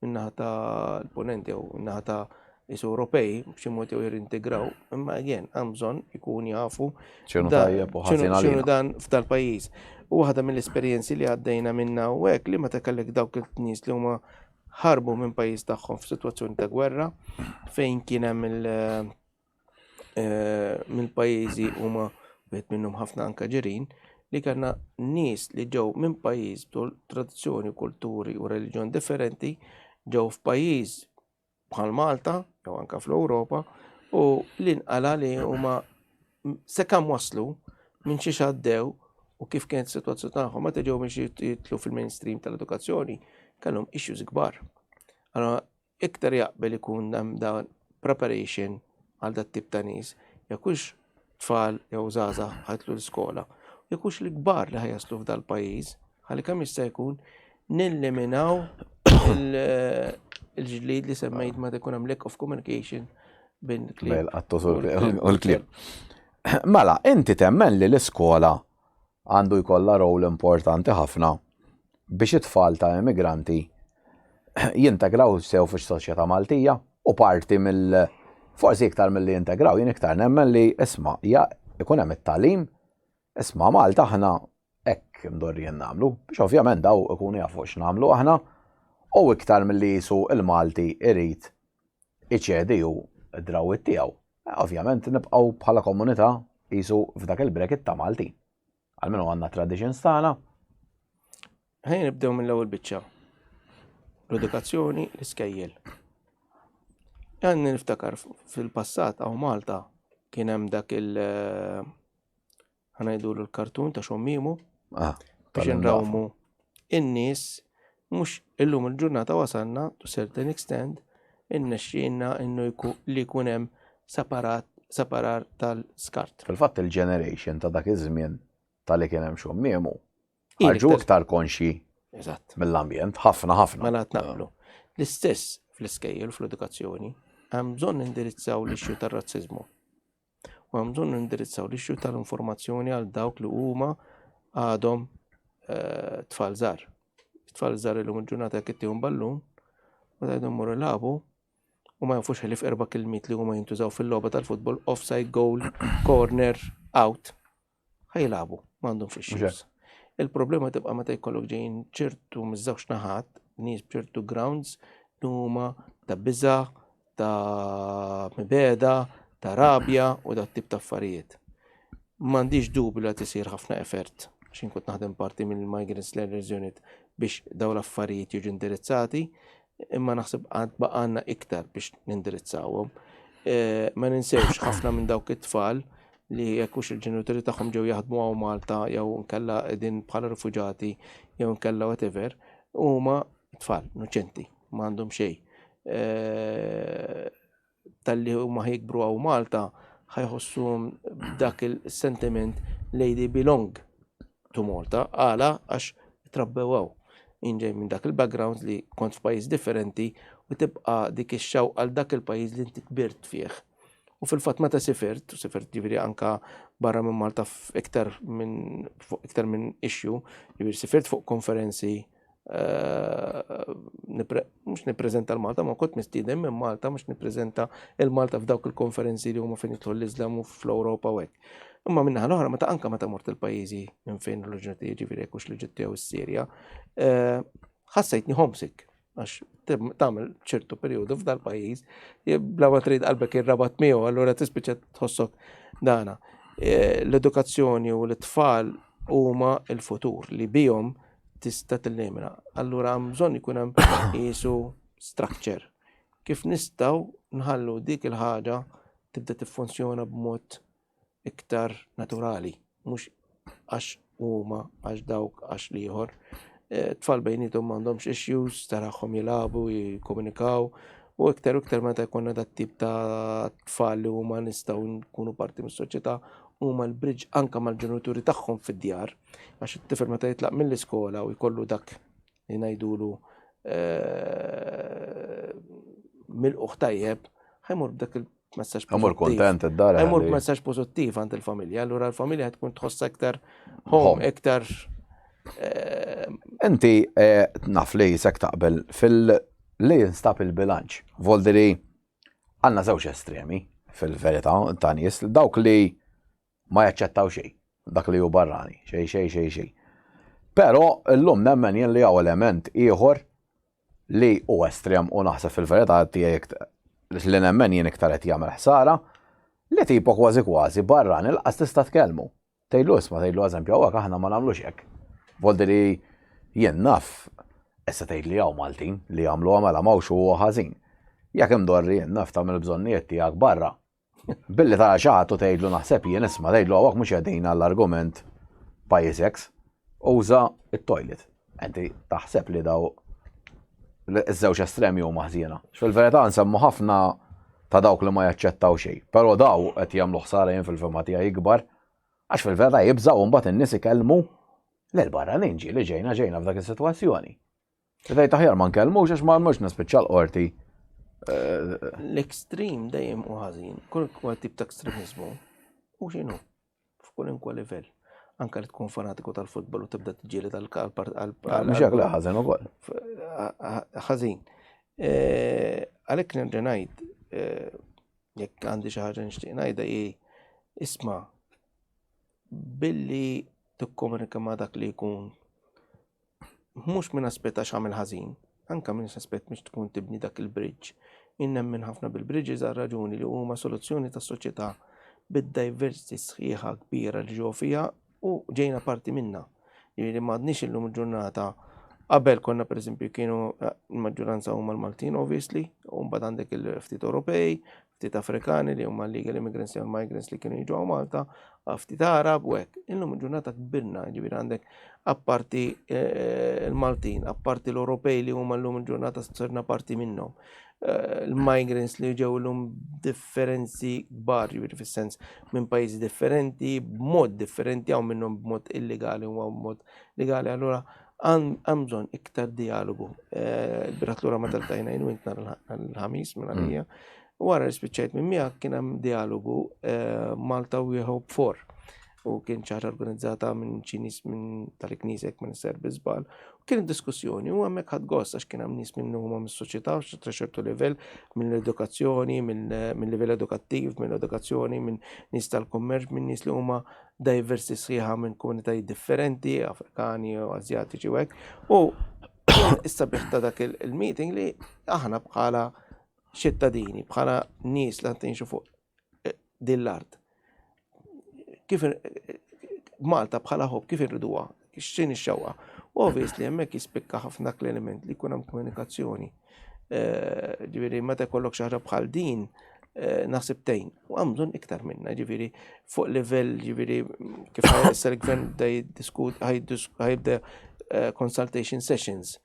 min-naħa tal-ponent jew min-naħa ta' is Ewropej b'xi mod jew jirintegraw, imma again hemm bżonn ikun jafu x'inhu tajjeb u ħażin għalina. dan f'dal-pajjiż. U waħda mill-esperjenzi li għaddejna minna u hekk li meta kellek dawk il-nies li huma ħarbu minn pajjiż tagħhom f'sitwazzjoni ta' gwerra fejn kien hemm il eh, mill-pajjiżi huma wieħed minnhom ħafna anka ġirien li kellna nies li ġew minn pajjiż b'tul tradizzjoni, kulturi u reliġjon differenti ġew f'pajjiż bħal Malta jew anka fl-Ewropa u li nqala li huma sekemm waslu minn xiex għaddew u kif kienet is-sitwazzjoni tagħhom meta ġew biex jitlu fil-mainstream tal-edukazzjoni kellhom issues kbar. Allora iktar jaqbel ikun hemm dan preparation għal dat tip ta' nies, jekk hux tfal jew żgħażagħ ħajtlu l-iskola, jekk hux l-kbar li ħajaslu f'dal-pajjiż, ħalli kemm jista' jkun nilliminaw il-ġlid li semmejt ma jkun hemm lack of communication bin il-klieb. U l-klieb. Mela, inti temmen li l-iskola għandu jkollha rol importanti ħafna biex it-tfal ta' immigranti jintegraw sew fis-soċjetà Maltija u parti mill forsi iktar milli jintegraw jien iktar nemmen li isma' ja ikun hemm it-tagħlim isma' Malta aħna hekk imdorrijin nagħmlu biex ovvjament daw ikunu jafu x'nagħmlu aħna u iktar milli jisu il-Malti irid iċedi hu d-drawwiet tiegħu. Ovvjament nibqgħu bħala komunità jisu f'dak il-bracket ta' Malti. Almenu għandna traditions tagħna. Ħejja nibdew mill-ewwel biċċa. L-edukazzjoni, l-iskejjel. Għanni niftakar fil-passat għaw Malta kien hemm dak il- ħanajdulu l-kartun ta' xommimu ah, biex nrawmu in-nies mhux illum il-ġurnata wasalna to certain extent innexxielna innu li jkun hemm separat separar tal-skart. Fil-fatt il-generation ta' dak iż-żmien tal-li kien hemm xommiemu ħarġu iktar konxji mill-ambjent, ħafna ħafna. Mela naqblu. L-istess fl-iskejjel fl-edukazzjoni, hemm bżonn indirizzaw l-issue tar-razziżmu. U hemm bżonn nindirizzaw l-issue tal-informazzjoni għal dawk li huma għadhom eh, tfal żgħar. Tfal żgħar illum il-ġurnata jekk ittihom ballun u tgħidhom morru lagħbu u ma jafux ħlief erba' kilmiet li huma jintużaw fil-logħba tal-futbol offside, goal, corner, out. Ħa jilagħbu, m'għandhomx issues. Il-problema tibqa' meta jkollok ġejjin ċertu miż-żewġ naħat, nies b'ċertu grounds li huma ta' biża', ta' mibegħda, ta' rabja u dat tip ta' affarijiet. M'għandix dubju li qed isir ħafna effort għax jien kont naħdem parti mill-Migrants Learners Unit biex dawn l-affarijiet jiġu indirizzati, imma naħseb għad baqgħalna iktar biex nindirizzawhom. Eh, ma ninsewx ħafna minn dawk it-tfal li jekk hux il-ġenituri tagħhom ġew jaħdmu hawn Malta jew nkella qegħdin bħala rifuġati jew nkella whatever, huma tfal innoċenti, ma għandhom xejn. Eh, talli huma ħajkbru hawn Malta ħajħossuhom dak il-sentiment li they belong to Malta, għala għax trabbew hawn. Jien ġej minn dak il-background li kont f'pajjiż differenti u tibqa' dik ix-xewqa għal dak il-pajjiż li inti kbirt fih. U fil-fatt meta sifirt, u sifirt ġifieri anka barra minn Malta iktar minn iktar minn issue, ġifieri sifirt fuq konferenzi eh, mhux nippreżenta l-Malta, ma kont mistieden minn Malta mhux nippreżenta il-Malta f'dawk il-konferenzi li huma fejn jidħol l-Iżlam u fl-Ewropa u hekk. Imma minnaħa l-oħra meta anka meta mort il-pajjiżi minn fejn l-ġeniti jiġifieri jekk hux l-Eġittu jew is-Sirja, eh, ħassejtni homesick għax tagħmel ċertu perjodu f'dal pajjiż, bla ma trid qalbek irrabat miegħu, allura tispiċċa tħossok dana. E, l-edukazzjoni u l-tfal huma l-futur li bihom tista' tillimina. Allura hemm bżonn ikun hemm qisu structure. Kif nistgħu nħallu dik il-ħaġa. tibda tiffunzjona b'mod iktar naturali, mhux għax huma, għax dawk, għax l-ieħor. Eh, tfal bejnietom m'għandhomx issues, taraħħom jilagħbu, jikkomunikaw, u iktar u iktar meta jkollna dat tip ta' tfal li huma nistgħu nkunu parti mis-soċjetà huma l-bridge anka mal-ġenituri tagħhom fid-djar, għax it-tifel meta jitlaq mill-iskola u jkollu dak li ngħidulu eh, milquħ tajjeb, ħajmur b'dak il-messaġġ Ħajmur kontent id-dar. Ħajmur b'messaġġ pożittiv għand il-familja, allura l-familja tkun tħoss aktar home, iktar eh, Inti eh, naf li jisek taqbel fil li jinstab il-bilanċ. Voldiri għandna żewġ estremi fil-verità ta' nies, dawk li ma jaċċettaw xejn, dak li hu barrani, xejn xejn xejn xejn. Però llum nemmen jien li hawn element ieħor li hu estrem u naħseb fil-verità tiegħi li nemmen jien iktar qed jagħmel ħsara, li tipo kważi kważi barrani laqas tista' tkellmu. Tgħidlu isma' tgħidlu eżempju hawnhekk aħna ma nagħmlux hekk. Voldi li jien naf issa tgħid li hawn Maltin li jagħmluha mela m'hawnx huwa ħażin. Jekk imdorri jien naf tagħmel bżonnijiet tiegħek barra, Billi tara xi ħadd u tgħidlu naħseb jien isma' tgħidlu hawnhekk mhux qegħdin għall-argument pajjiż X, uża it-toilet. Inti taħseb li daw iż-żewġ estremi huma ħżiena. Fil-verità nsemmu ħafna ta' dawk li ma jaċċettaw xejn, però daw qed jagħmlu ħsara jien fil-fema tiegħi ikbar għax fil-verità jibżgħu mbagħad in-nies ikellmu lil barranin ġieli ġejna ġejna f'dak is-sitwazzjoni. Tgħid aħjar ma nkellmux għax ma mhux nispiċċa l-qorti. Eh, L-ekstrim dejjem u ħażin, kull kwa tip ta' ekstremizmu u x'inhu f'kolinkwa livell. Anka li tkun fanatiku tal-futbol u tibda tiġġieli tal-għal. Mhux hekk le ħażin ukoll. Ħażin. Eh, għalhekk nerġa' ngħid eh, jekk għandi xi ħaġa nixtieq ngħidha hi isma' billi tikkomunika ma' dak li jkun mhux minn aspett għax għamel ħażin, anka minn aspett mhux tkun tibni dak il-bridge. Jien nemmen ħafna bil-bridges għal raġuni li huma soluzzjoni tas-soċjetà bid-diversity sħiħa kbira li ġew fiha u ġejna parti minna. Jiġifieri m'għadniex illum il-ġurnata qabel konna pereżempju kienu eh, l-maġġoranza huma l-Maltin obviously, u mbagħad għandek il-ftit Ewropej, ftit Afrikani li huma legal immigrants jew migrants li kienu jiġu Malta, ftit Arab u hekk. Illum il-ġurnata kbirna, ġifieri għandek apparti eh, il-Maltin, apparti l-Ewropej li huma llum il-ġurnata sirna parti minnhom. Eh, il-migrants li ġew illum differenzi kbar, ġifieri fis-sens minn pajjiżi differenti, b'mod differenti, hawn minnhom b'mod illegali u b'mod legali. Allura Għan bżonn iktar dialogu. Eh, il-birat lura ma tal-tajna jien u int nhar il-ħamis minn għalija. Mm. Wara li spiċċajt minn miegħek kien hemm dialogu eh, Malta We Hope For u kien ċaħra organizzata minn ċinis minn tal-Knisek minn Serbi żbal. U kien diskussjoni u hemmhekk ħadd gost għax kien hemm nies minn huma mis-soċjetà ta' ċertu livell, minn l-edukazzjoni, minn livell edukattiv, minn edukazzjoni, minn nies tal-kummerċ, minn nies li huma diversi sħiħa minn komunitajiet differenti, Afrikani u Azjatiċi u hekk. U issa biħ ta' dak il-meeting li aħna bħala ċittadini, bħala nies li għantinxu fuq eh, din l-art. Kif eh, Malta bħala ħobb kif irriduha, x'in ix-xewqa. U obviously hemmhekk jispikka ħafna l-element li jkun hemm komunikazzjoni. Eh, ġifieri meta jkollok xi ħaġa bħal din, eh, naħseb tgħin. U hemm bżonn iktar minna, ġifieri fuq livell ġifieri kif issa l-gvern bda jiddiskut ħajbda eh, consultation sessions.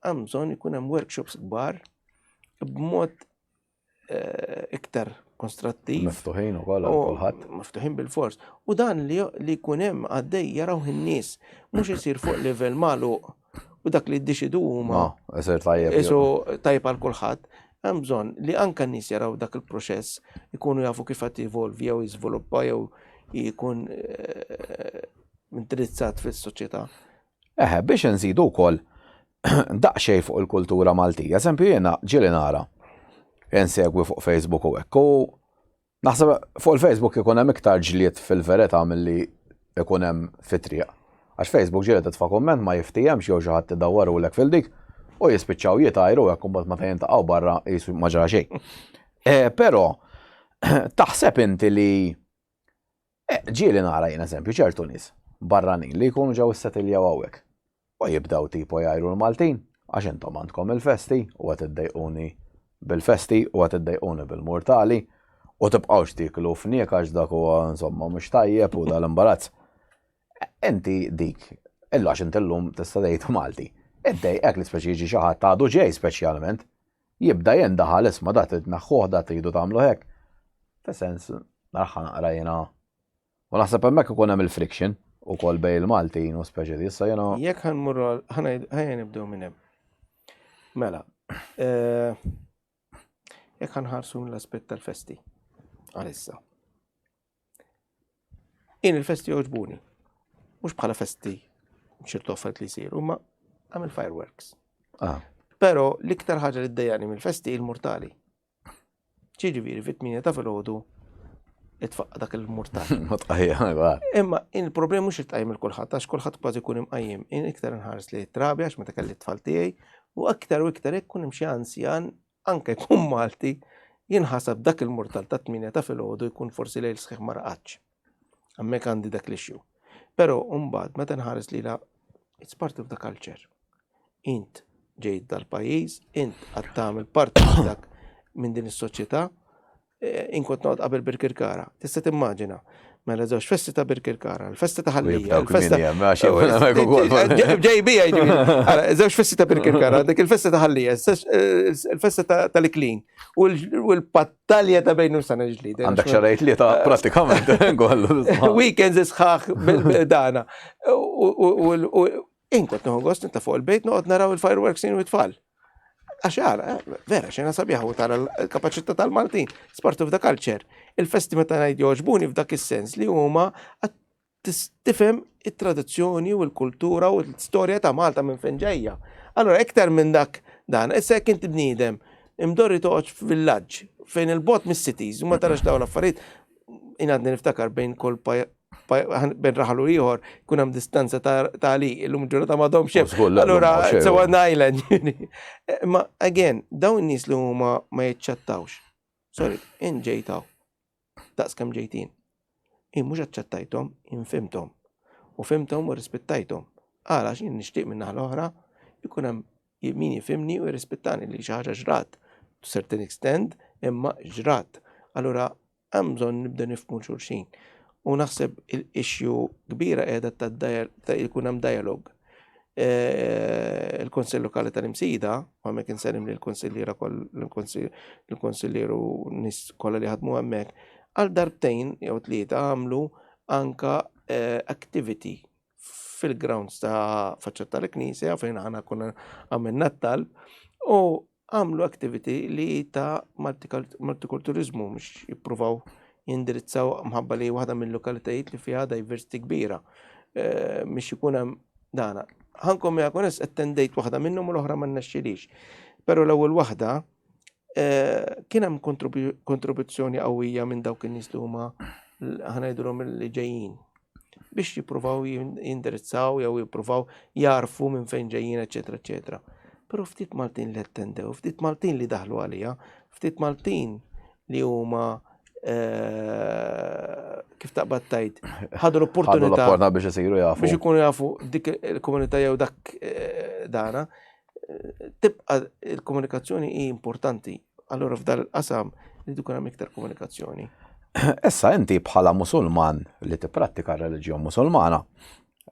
Hemm bżonn ikun hemm workshops kbar b'mod Eh, iktar konstrattiv. Miftuħin ukoll għal kulħadd. Miftuħin bil-fors. U dan li jkun hemm għaddej jaraw in-nies mhux isir fuq livell magħluq u dak li ddeċidu huma. Isir tajjeb. Isu tajjeb għal kulħadd. Hemm bżonn li anke n-nies jaraw dak il-proċess, ikunu jafu kif qed jivolvi jew jiżviluppa jew jkun eh, indirizzat fis-soċjetà. Eħe, biex inżidu wkoll daqsxejn fuq il-kultura Maltija. Eżempju jiena ġieli nara insegwi fuq Facebook u hekk u naħseb fuq il-Facebook ikun hemm iktar ġlied fil-verità milli ikun hemm fit-triq. Għax Facebook ġieli titfa' kumment ma jiftihemx jew xi ħadd idawwarulek fil-dik u jispiċċaw jitajru hekk u mbagħad meta jintaqgħu barra qisu ma ġara xejn. Eh, però taħseb inti li Eh, ġieli nara jien eżempju ċertu nies barranin li jkunu ġew issetiljaw hawnhekk u jibdew tipo jgħajru l-Maltin għax intom għandkom il-festi u qed iddejquni bil-festi u qed iddejquni bil-murtali. U tibqgħux tieklu fniek għax dak huwa insomma mhux tajjeb u dal-imbarazz. Inti dik, illu għax inti llum tista' tgħid Malti. Iddejqek li speċi jiġi xi ħadd għadu ġej speċjalment. Jibda jindaħal isma' da trid tneħħuh da tridu tagħmlu hekk. Fis-sens naraħħa naqra jiena. U naħseb hemmhekk ikun hemm il-friction ukoll bejn il-Maltin u speċi issa jiena. Jekk ħanmurru ħajja nibdew minn hemm. Mela, eh, jekk ħanħarsu l-aspett tal-festi għalissa. Jien il-festi jogħġbuni. Mhux bħala festi ċertu affarijiet li jsiru, ma għamil fireworks. Ah. Però l-iktar ħaġa li ddejjani mill-festi il-mortali. Ġiġifieri fit-8 ta' filgħodu itfaqqa dak il-murtal. Imma il-problem mhux itqajjem il kulħadd għax kulħadd kważi jkun imqajjem. In iktar inħares li trabi għax meta kelli t-tfal tiegħi u aktar u iktar jekk kun hemm xi anzjan anke jkun Malti, jinħasab dak il-murtal ta' 8 ta' filgħodu jkun forsi lejl sħiħ ma raqadx. Hemmhekk għandi dak l-issue. Però mbagħad meta nħares lilha it's part of the culture. Int ġejt dal-pajjiż, int qed tagħmel parti minn dak minn din is-soċjetà, Eh, inkont noqgħod qabel Birkirkara. Tista' timmaġina. Mela żewġ festi ta' Birkirkara, l-festa ta' Ħallija, l-festa. Ġej bija Żewġ festi ta' Birkirkara, dik il-festa ta' Ħallija, il-festa tal-Iklin u l-pattalja ta' bejn sena ġlid. Għandek xarajt li ta' pratikament. Weekends isħaħ dana. U inkont nieħu gost nitla' fuq il-bejt noqgħod naraw il-fireworks jien u t-tfal. Għax għara, eh, vera, xena sabiħa u tara l-kapacità tal-Maltin, it's part of the culture. Il-festi meta ngħid jogħġbuni f'dak is-sens li huma tifhem it-tradizzjoni u l-kultura u l-istorja ta' Malta minn fejn ġejja. Allora iktar minn dak dan, issa jekk inti bniedem imdorri toqgħod f'villaġġ fejn il-bot mis-cities u ma tarax dawn l-affarijiet, ingħadni niftakar bejn kull bejn raħal u ieħor kun hemm distanza ta' li illum ġurnata m'għadhomx hemm. Allura it's a one island. Ma again, dawn in-nies li huma ma jiċċattawx. Sorry, in ġejtaw. Daqs kemm ġejtin. In mhux aċċettajthom, in fimthom. U fimthom u rispettajthom. Għala x'jien nixtieq minn naħa l-oħra jkun hemm min jifhimni u jirrispettani li xi ħaġa ġrat to certain extent imma ġrat. Allura Hemm bżonn nibda nifhmu xulxin. U naħseb il-issue kbira qiegħda ta' jkun hemm dialog. Eh, il-Konsill Lokali tal-Imsida, u hemmhekk insellim lill-konsilliera l-konsillieru nies kollha li ħadmu hemmhekk, għal darbtejn jew tlieta għamlu anka eh, activity fil-grounds ta' faċċata tal-Knisja fejn aħna konna għamilna t-talb u għamlu activity li ta' multikulturizmu biex jippruvaw jindirizzaw mħabba li waħda mill-lokalitajiet li fiha diversity kbira eh, biex ikun hemm dana. Ħankom ja kones attendejt waħda minnhom u l-oħra ma nnexxilix. Però l-ewwel waħda eh, kien hemm kontribuzzjoni qawwija minn dawk in-nies li huma ħanajdulhom li ġejjin biex jippruvaw jindirizzaw jew jippruvaw jarfu minn fejn ġejjin, eċetera, eċetera. Però ftit Maltin li attendew, ftit Maltin li daħlu għalija, ftit Maltin li huma eh, kif taqbad tajt, ħadu l-opportunità. Ħadu biex isiru jafu. Biex ikunu jafu dik il-komunità jew dak eh, dana. Eh, tibqa il-komunikazzjoni hi importanti. Allura f'dal il-qasam li dukun hemm iktar komunikazzjoni. Issa inti bħala Musulman li tipprattika r-reliġjon Musulmana,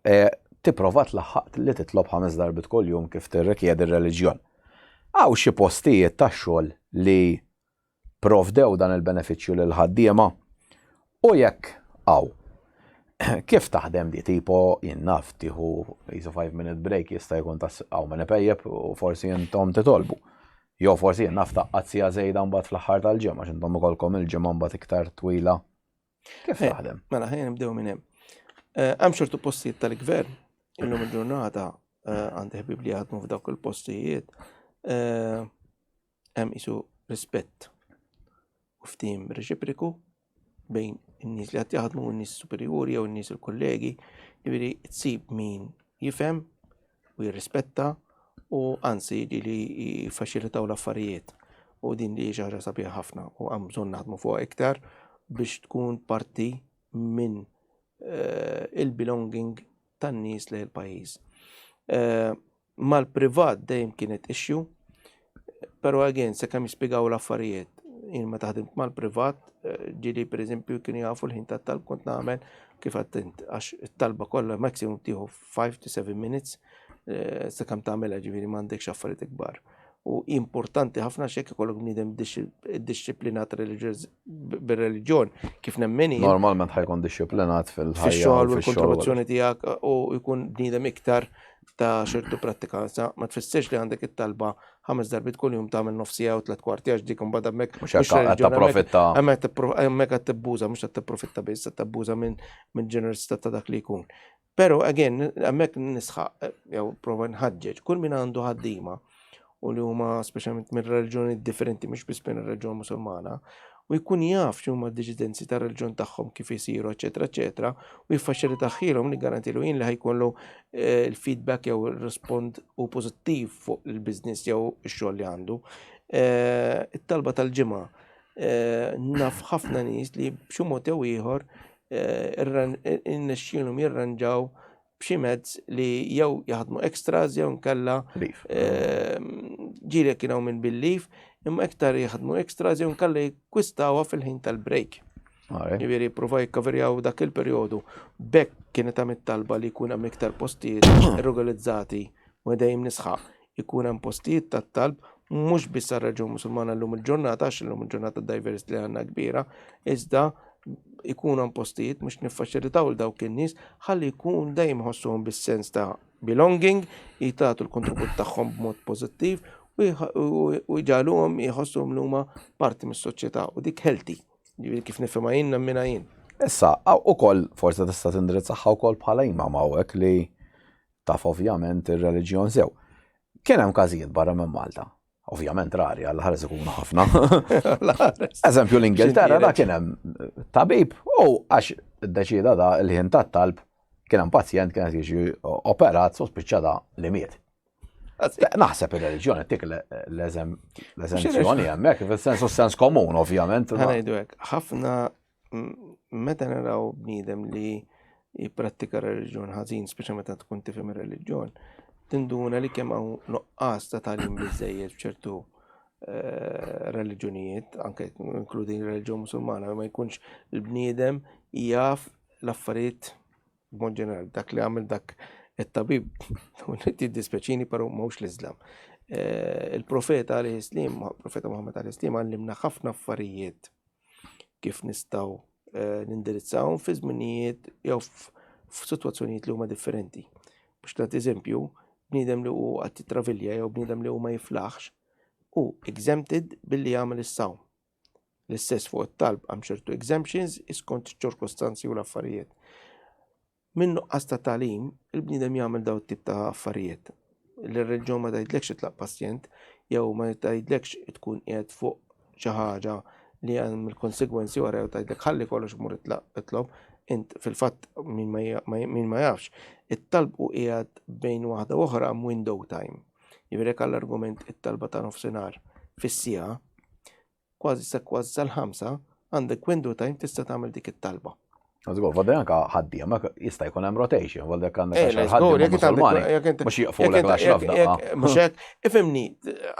eh, tipprova tlaħħaq li titlob ħames darbit kuljum kif tirrikjedi r-reliġjon. Hawn xi postijiet tax-xogħol li provdew dan il-benefiċċju lill-ħaddiema? U jekk hawn, kif taħdem di tipo jien naf tieħu jisu 5 minute break jista' jkun ta' hawn min ipejjep u forsi intom titolbu. Jew forsi jien naf taqqad sija żejda mbagħad fl-aħħar tal-ġimgħa għax intom ikolkom il-ġimgħa mbagħad iktar twila. Kif eh, taħdem? Mela ħajja nibdew minn hemm. Eh, hemm ċertu postijiet tal-gvern illum il-ġurnata eh, għandi ħbib li jaħdmu f'dawk il-postijiet hemm isu rispett u ftim reċipriku bejn in-nies li qed jaħdmu u n-nies superjuri jew in-nies il-kollegi, jiġifieri tsib min jifhem u jirrispetta u anzi li jiffaċilitaw l-affarijiet. U din li xi ħaġa sabiħa ħafna u hemm bżonn naħdmu fuqha iktar biex tkun parti minn eh, il-belonging tan-nies lejn il-pajjiż. Eh, mal-privat dejjem kienet issue, pero again, se kemm jispjegaw l-affarijiet. Jien meta ħdimt mal-privat, eh, ġieli pereżempju kienu jafu l-ħin tat-talb kont nagħmel kif għattint, għax it-talba kollha maximum tieħu 5 to 7 minutes eh, sakemm tagħmilha ġifieri m'għandekx affarijiet ikbar. U importanti ħafna x'hekk ikollok bniedem dixxiplinat bir-reliġjon kif nemmen jien. Normalment ħajkun dixxiplinat fil-ħajja. Fix-xogħol u l-kontribuzzjoni tiegħek u jkun bniedem iktar ta' xirtu prattika. Sa ma tfissirx li għandek it-talba ħames darbiet kuljum tagħmel nofsija u tliet kwarti għax dik imbagħad hemmhekk. Mhux hekk qed tapprofitta. Hemmhekk qed tibbuża mhux qed tipprofitta biss, qed tabbuża minn ġenerosità ta' dak li jkun. Però again hemmhekk nisħaq jew prova nħaġġeġ kull min għandu ħaddiema u li huma speċjalment minn reliġjoni differenti mhux biss minn reliġjon Musulmana, u jkun jaf x'huma d-diġidenzi tar-reliġjon tagħhom kif isiru, eċetera, eċetera, u jiffaċilitahielhom niggarantilu jien li ħajkollu eh, l-feedback jew il-respond u pożittiv fuq il-business jew ix-xogħol li għandu. Eh, it-talba tal-ġimgħa eh, naf ħafna nies li b'xi mod jew ieħor irnexxielhom jirranġaw b'xi mezz li jew jaħdmu extras jew nkella ehm, ġieli kien hawn minn bil-leave, imma iktar jaħdmu extras jew nkella jikkwistawha fil-ħin tal-break. Ġifieri pruva jikkaverjaw dak il-perjodu. Bekk kienet hemm it-talba li jkun hemm iktar postijiet regolizzati u dejjem nisħaq ikun hemm postijiet tat-talb mhux biss għar-raġun Musulmana llum il-ġurnata għax illum il-ġurnata diversity li għandna kbira, iżda ikun hemm postijiet mhux niffaċilitaw l dawk in-nies ħalli jkun dejjem ħossuhom bis-sens ta' belonging, jitgħatu l-kontribut tagħhom b'mod pożittiv u jġagħluhom jħossuhom li huma parti mis-soċjetà u dik healthy. Kif nifhimha jien nemminha jien. Issa, ukoll forsi tista' tindirizzaha wkoll bħala imam hawnhekk li taf ovvjament ir-reliġjon sew. Kien hemm każijiet barra minn Malta. Ovvjament rari, għal ħares ikunu ħafna. Eżempju l-Ingilterra da kien hemm tabib u għax iddeċieda da il-ħin tat-talb kien hemm pazjent kien qed jiġi operat so spiċċa da li miet. Naħseb ir-reliġjoni tik l-eżenzjoni hemmhekk, fis-sens u sens komun ovvjament. Ħanajdu hekk, ħafna meta naraw bniedem li jipprattika reliġjon ħażin, speċa meta tkun tifhem ir-reliġjon, tinduna li kemm hawn nuqqas ta' tagħlim biżejjed f'ċertu eh, reliġjonijiet, anke inkludin reliġjon musulmana, ma jkunx il-bniedem jaf l-affarijiet b'mod ġenerali, dak li għamil dak it-tabib, dispjaċini però mhux l-Islam. Eh, il-profeta għalih slim, profeta Muhammad għalih slim għallimna ħafna affarijiet kif nistgħu eh, nindirizzawhom fi żminijiet jew f'sitwazzjonijiet li huma differenti. Biex nagħti eżempju, bniedem li hu qed titravilja jew bniedem li hu ma jiflaħx hu exempted billi jagħmel is-sawm. L-istess fuq it-talb hemm ċertu exemptions skont ċirkostanzi u l-affarijiet. Minn nuqqas ta' tagħlim, il-bniedem jagħmel daw tip ta' affarijiet. L-reliġjon ma tgħidlekx itlaq pazjent jew ma tgħidlekx tkun qiegħed fuq xi ħaġa li hemm il-konsegwenzi wara jew tgħidlek ħalli kollox mur itlob, int fil-fatt min ma jafx, it-talb u qiegħed bejn waħda u oħra hemm window time. Jiġifieri għall-argument it-talba ta' nofsinhar fis-siegħa, kważi sa kważi sal-ħamsa, għandek window time tista' tagħmel dik it-talba. Żgur, vodda anka ħaddiem, jista' jkun hemm rotation, vodda jekk għandek eh, għaxar ħaddiem musulmani, mhux jiqfulek l-għaxra f'daqqa. Mhux hekk, ifhimni,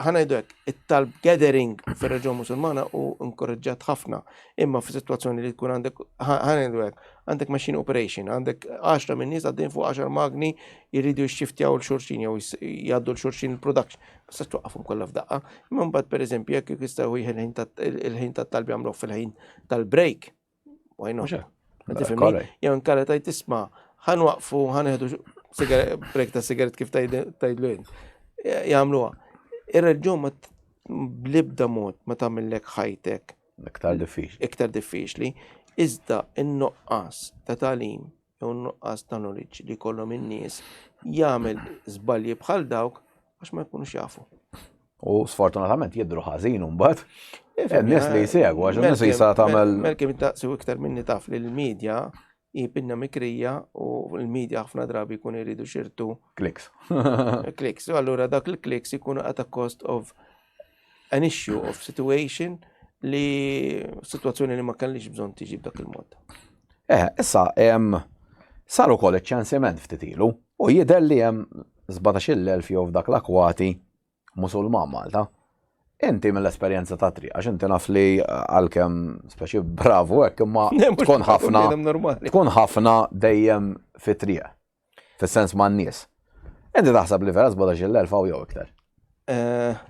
ħa ngħidu hekk, it-talb gathering fir-reġjun Musulmana hu inkoraġġat ħafna, imma f'sitwazzjoni li tkun għandek, ħa ngħidu hekk, għandek machine operation, għandek 10 minn nies għaddejn fuq 10 magni jridu jixxiftjaw l-xurxin jew jgħaddu l-xurxin il-production. Ma tistax twaqqafhom kollha f'daqqa. Imma mbagħad pereżempju jekk jistgħu il-ħin tat-talb jagħmluh fil-ħin tal-break. Why not? Tifhimni? Jew inkella tajt tisma' ħanwaqfu ħaneħdu break ta' sigaret kif tgħidlu int. Jagħmluha. Ir-reġjun ma bl-ebda mod ma tagħmillek ħajtek. Iktar diffiċli. Iktar diffiċli. Iżda in-nuqqas ta' tagħlim jew nuqqas ta' knowledge li jkollhom in-nies jagħmel żbalji bħal dawk għax ma jkunux jafu. U sfortunatament jidhru ħażin imbagħad. In-nies li jsegwu għax in-nies jisa tagħmel. Melkim taqsi iktar minni taf li l-medja hi pinna mikrija u l-medja ħafna drabi jkunu jridu xirtu. Clicks. Clicks. U allura dak il-clicks ikunu at a cost of an issue of situation li situazzjoni li ma kellix bżonn tiġi b'dak il-mod. Eh, issa, sar ukoll iċ-ċensiment ftit ilu u jidher li hemm 17,000 jew f'dak l-akwati Musulman Malta. Inti mill-esperjenza ta' triq, għax inti naf li għalkemm speċi bravu hekk imma tkun ħafna tkun ħafna dejjem fi triq. Fis-sens ma' nies. Inti taħseb li vera 17,000 hawn jew iktar? Eh,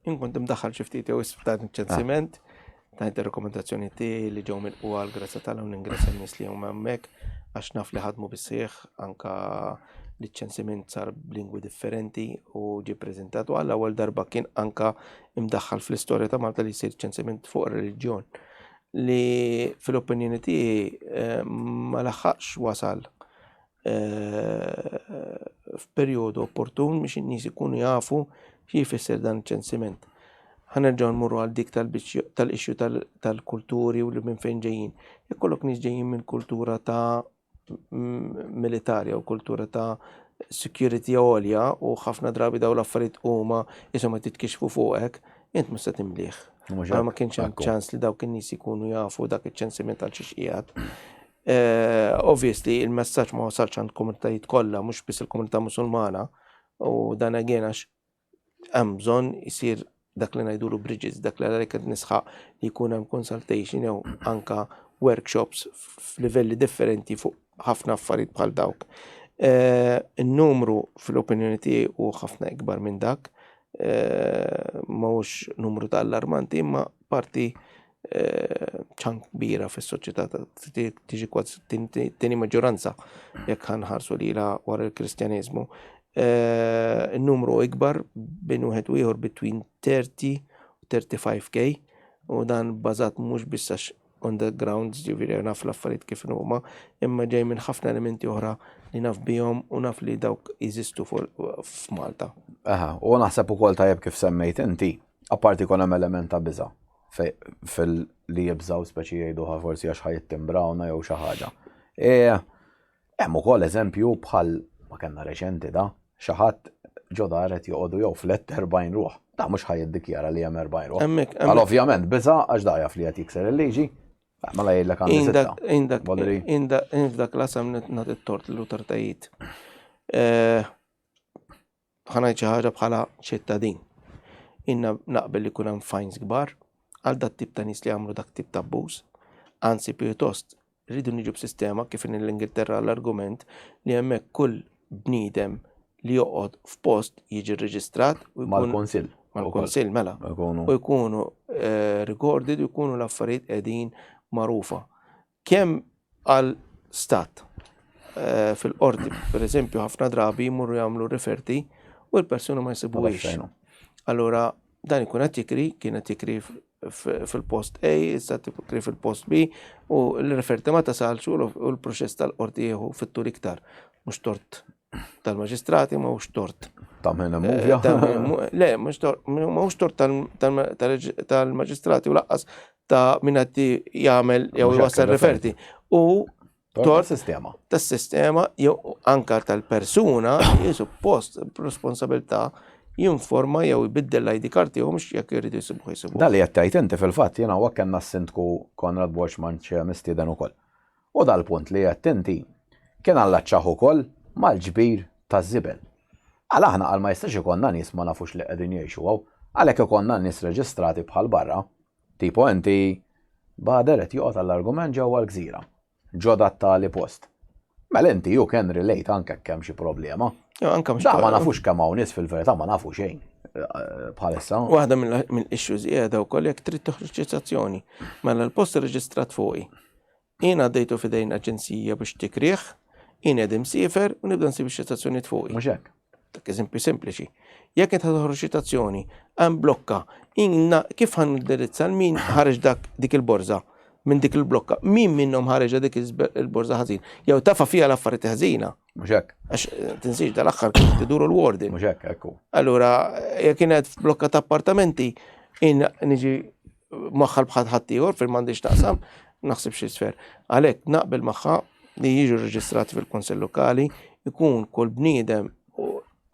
jien kont imdaħħal xi ftit jew ta' ċensiment, tajt ir-rekomendazzjoni tiegħi li ġew milqugħa għall-grazzja tal u ningrazzja n-nies li huma hemmhekk għax naf li ħadmu bis-sieħ anka li ċ-ċensiment sar b'lingwi differenti u ġie ppreżentat u għall-ewwel darba kien anka imdaħħal fl-istorja ta' Malta li jsir ċensiment fuq ir-reliġjon li fil-opinjoni tiegħi eh, ma laħaqx wasal eh, f'perjodu opportun biex in-nies ikunu jafu xi jfisser dan iċ-ċensiment. Ħa nerġgħu nmorru għal dik tal-issue tal-kulturi u li minn fejn ġejjin. Jekk kollok nies ġejjin minn kultura ta' militari u kultura ta' security għolja u ħafna drabi daw l-affarijiet huma isom qed jitkixfu fuqek, int mhux se timlih. Ma kienx hemm ċans li dawk in-nies ikunu jafu dak iċ-ċensiment għal xiex qiegħed. Eh, obviously, il-messaġġ ma wasalx għand komunitajiet kollha, mhux biss il-komunità Musulmana, u dan again għax hemm bżonn isir dak li ngħidulu bridges, dak li għalhekk qed nisħaq li jkun hemm consultation jew anka workshops f'livelli differenti fuq ħafna affarijiet bħal dawk. Eh, in-numru fl-opinjoni tiegħi hu ħafna ikbar minn dak, eh, mhux numru ta' allarmanti, imma parti ċan kbira fis-soċjetà tiġi kważi tieni maġġoranza jekk ħanħarsu lilha wara l-Kristjaniżmu. Eh, il-numru ikbar bejn wieħed u ieħor between 30 u 35k u dan bbażat mhux biss għax on the ground, ġifieri naf l-affarijiet kif huma, imma ġej minn ħafna elementi oħra li naf bihom u naf li dawk jeżistu f'Malta. Aha, u naħseb ukoll tajjeb kif semmejt inti, apparti jkun hemm element ta' biża' fil-li jibżaw speċi jgħiduha forsi għax ħa jittimbrawna jew xi ħaġa. E, hemm ukoll eżempju bħal ma kellna reċenti da, xi ħadd ġo dar qed joqogħdu jew flett 40 ruħ. Da mhux ħa jiddikjara li hemm 40 ruħ. Għal ovvjament biża għax da jaf li qed jikser il-liġi. Mela jgħidlek għandi sitta. Indak, indak lasam nagħti t-tort l-autoritajiet. Eh, Ħa ngħid xi ħaġa bħala ċittadin. Inna naqbel li jkun hemm fines kbar għal dat tip ta' nies li għamlu dak tip ta' abbuż. Anzi pjuttost rridu niġu b'sistema kif in l-Ingilterra l-argument li hemmhekk kull bniedem li joqgħod f'post jiġi rreġistrat u jkun mal-kunsill. Mal-kunsill mela. U jkunu eh, recorded u jkunu l-affarijiet qegħdin magħrufa. Kemm għal stat eh, fil-qorti, per eżempju, ħafna drabi jmurru jagħmlu referti u l-persuna ma jsibuhiex. Allura dan ikun qed jikri, kien qed jikri fil-post A, issa tikri fil-post B u l-referti ma tasalx u l-proċess tal-qorti jieħu fit-tul iktar. Mhux tort tal-maġistrati ma hux tort. Ta' minn eh, Le, mhux tort tal-maġistrati u laqqas ta' min qed jagħmel jew jwassal referti. U tort sistema. Tas-sistema jew anka tal-persuna li suppost responsabilità jinforma jew jbiddel l-ID card tiegħu mhux jekk jridu jsibuh jsibuh. Dali qed tgħid inti fil-fatt jiena hawn kellna s-sindku Konrad Borg Manche mistieden ukoll. U dal-punt li għedt inti kien allaċċah ukoll mal-ġbir taż-żibel. Għal aħna qal ma jistax ikollna nies ma nafux li qegħdin jgħixu hawn, għalhekk ikollna nies reġistrati bħal barra. Tipo inti Bader qed joqgħod għall-argument ġewwa l-gżira, ġo dat-tali post. Mela inti you can relate anke jekk hemm xi problema. Da ma nafux kemm hawn nies fil-verità ma nafu xejn eh, bħalissa. Waħda mill-issues qiegħda wkoll jekk trid toħroġ ċitazzjoni. Mela l-post irreġistrat fuqi. Jien għaddejtu f'idejn aġenzija biex tikrih, jien qed imsiefer u nibda nsib ix-ċitazzjonijiet fuqi. Mhux hekk. Dak eżempju sempliċi. Jekk qed toħroġ ċitazzjoni, hemm blokka, inna kif ħan indirizza min ħareġ dak dik il-borża minn dik il-blokka, min minnhom ħareġ dik il-borża ħażin, jew tafa fiha l-affarijiet ħażina. Mhux hekk. Għax eh, tinsiex dal-aħħar kien tiduru l-warden. Mhux hekk, ekku. Allura, jekk kienet f'blokka ta' appartamenti, in niġi maħħal bħal ħaddieħor fil m'għandix taqsam, naħseb xi sfer. Għalhekk naqbel magħha li jiġu reġistrati fil-Kunsell Lokali, ikun kull bniedem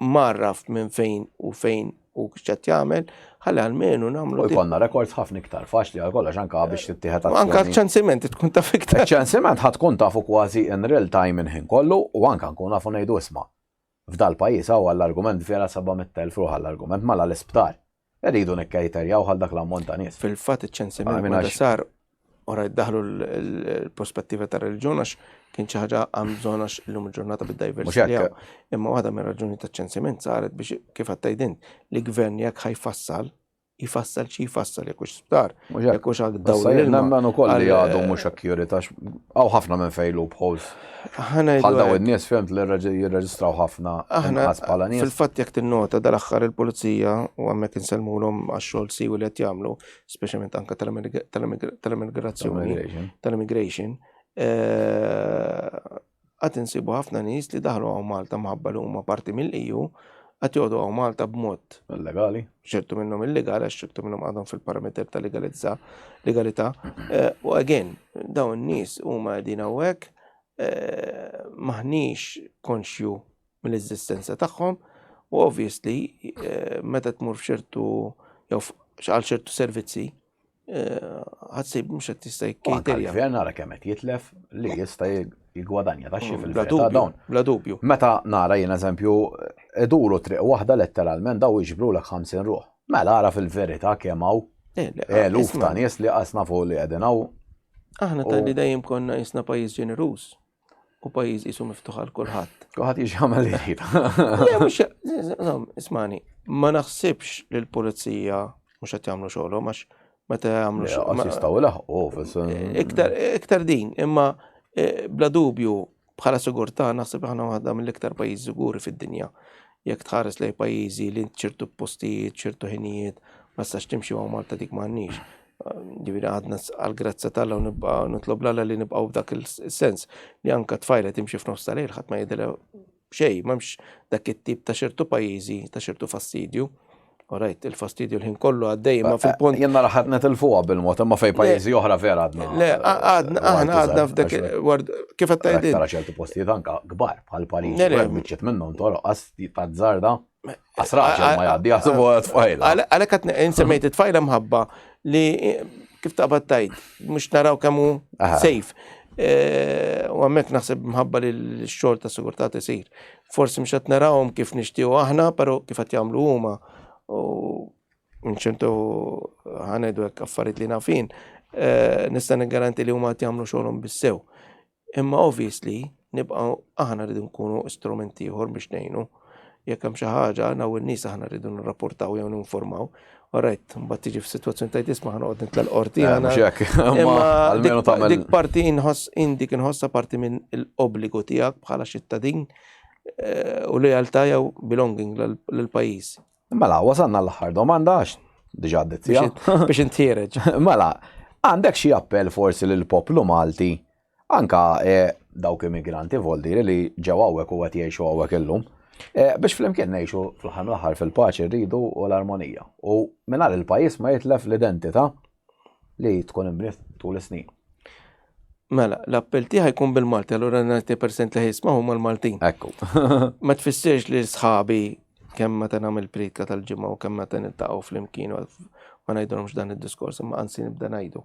marraf minn fejn u fejn u x'qed jagħmel, ħalli almenu nagħmlu. U jkollna records ħafna iktar faċli għal kollox anke biex tittieħed azzjoni. Anke ċ-ċensiment tkun taf iktar. Ċensiment ħa tkun tafu kważi in real time il-ħin kollu u anke nkun nafu ngħidu isma' f'dal pajjiż hawn għall-argument vera 700,000 ruħ għall-argument mela l-isptar. Irridu nikkejterjaw għal dak l-ammont ta' nies. Fil-fatt iċ-ċensiment meta sar ora jiddaħlu l-prospettiva ta' reliġjon għax kien xi ħaġa għam bżonn għax illum il-ġurnata bid-diversity. Imma waħda minn raġuni ta' ċensiment saret biex kif għattajt int li gvern jekk ħajfassal jfassal xi jfassal jekk hux sptar, jekk hux għal dawl. Nemmen ukoll li għadu mhux accurate għax hawn ħafna minn fejn loopholes. Bħal daw in-nies fhimt li jirreġistraw ħafna inqas bħala nies. Fil-fatt jekk tinnota dal-aħħar il-pulizija u hemmhekk insellmulhom għax-xogħol siwi li qed jagħmlu, speċjalment anke tal-immigrazzjoni, tal-immigration, eh, Għad insibu ħafna nies li daħlu hawn Malta mħabba li huma parti mill-EU, qed joqogħdu hawn Malta b'mod illegali. ċertu minnhom illegali għax ċertu minnhom għadhom fil-parameter ta' legalizza legalità. Eh, u again, dawn in-nies huma qegħdin hawnhekk eh, maħniex konxju mill-eżistenza tagħhom u obviously eh, meta tmur f'ċertu jew għal ċertu servizzi ħadsib mhux qed jista' jikkejterja. Gvern nara kemm qed jitlef li jista' jigwadanja taxxi mm, fil-verità dawn. Bla dubju. Meta nara jien eżempju iduru triq waħda letteralment daw jiġbrulek 50 ruħ. Mela ara fil-verità kemm hawn eh, eluf ta' nies li qasna fuq li qegħdin hawn. Aħna tal-li dejjem konna jisna pajjiż ġeneruż. u pajjiż qisu miftuħ għal kulħadd. Kulħadd jiġi jagħmel li jrid. Le mhux ismani, ma naħsibx li l-pulizija mhux qed jagħmlu xogħolhom għax meta jagħmlu xogħol. Jistgħu ilaħqu fis Iktar iktar din, imma eh, bla dubju bħala sigurtà naħseb aħna waħda mill-iktar pajjiż żguri fid-dinja. Jekk tħares lej pajjiżi li ċertu postijiet, ċertu ħinijiet, ma tistax timxi hawn Malta dik m'għandniex. Ġifieri għadna għall-grazzja t'Alla u nibqa' nitlob l-Alla li nibqgħu f'dak il-sens li anka tfajla timxi f'nofs tal-lejl ħadd ma jgħidilha xejn, m'hemmx dak it-tip ta' ċertu pajjiżi ta' ċertu fastidju. Alright, il-fastidju l-ħin kollu għaddej, ma fil-punt. Jien nara ħadd netilfuha bil-mod, imma fej pajjiżi oħra vera għadna. Le, għadna, aħna għadna f'dak, kif qed tgħid. Tara ċertu postijiet anka kbar bħal Pariġi, biċċiet minnhom toroq qas ta' żarda. Asraġel ma jgħaddi, jaħsbu tfajla. Għalek għat insemmejt it-tfajla mħabba li kif taqbad tajt, mux naraw kemmu safe. E, u għammek naħseb mħabba li l-xogħol ta' sigurtà tisir. Forsi mhux qed narawhom kif nixtiequ aħna, però kif qed jagħmlu huma. U minn ċertu ħanejdu hekk affarijiet li nafin, e, nista' niggaranti li huma qed jagħmlu xogħolhom bis-sew. Imma obviously nibqgħu aħna rridu nkunu strument ieħor biex ngħinu. Jekk hemm xi ħaġa naw in-nies aħna rridu nirrapportaw jew ninformaw. Alright, mbagħad tiġi f'sitwazzjoni tajt isma' ħanoqgħod nitla' l-qorti. Imma dik parti inħoss indik inħossha parti minn l-obbligu tiegħek bħala ċittadin eh, u lealtà jew belonging lill-pajjiż. Mela, wasalna l-aħħar domanda għax diġà għaddit Biex intiereġ. Mela, għandek xi appell forsi lill-poplu Malti anka eh, dawk immigranti voldiri li ġew hawnhekk u qed jgħixu hawnhekk illum. Eh, biex flimkien ngħixu fl-aħħar mill-aħħar fil-paċi rridu u l-armonija. U mingħajr il-pajjiż ma jitlef l-identità li tkun imbniet tul is-snin. Mela, l-appell tiegħi jkun bil-Malti, allura 90% li ħisma huma l-Maltin. Ekku. Ma tfissirx li sħabi kemm meta nagħmel pritka tal-ġimgħa u kemm meta niltaqgħu flimkien u ma ngħidulhomx dan id-diskors, imma anzi nibda ngħidu.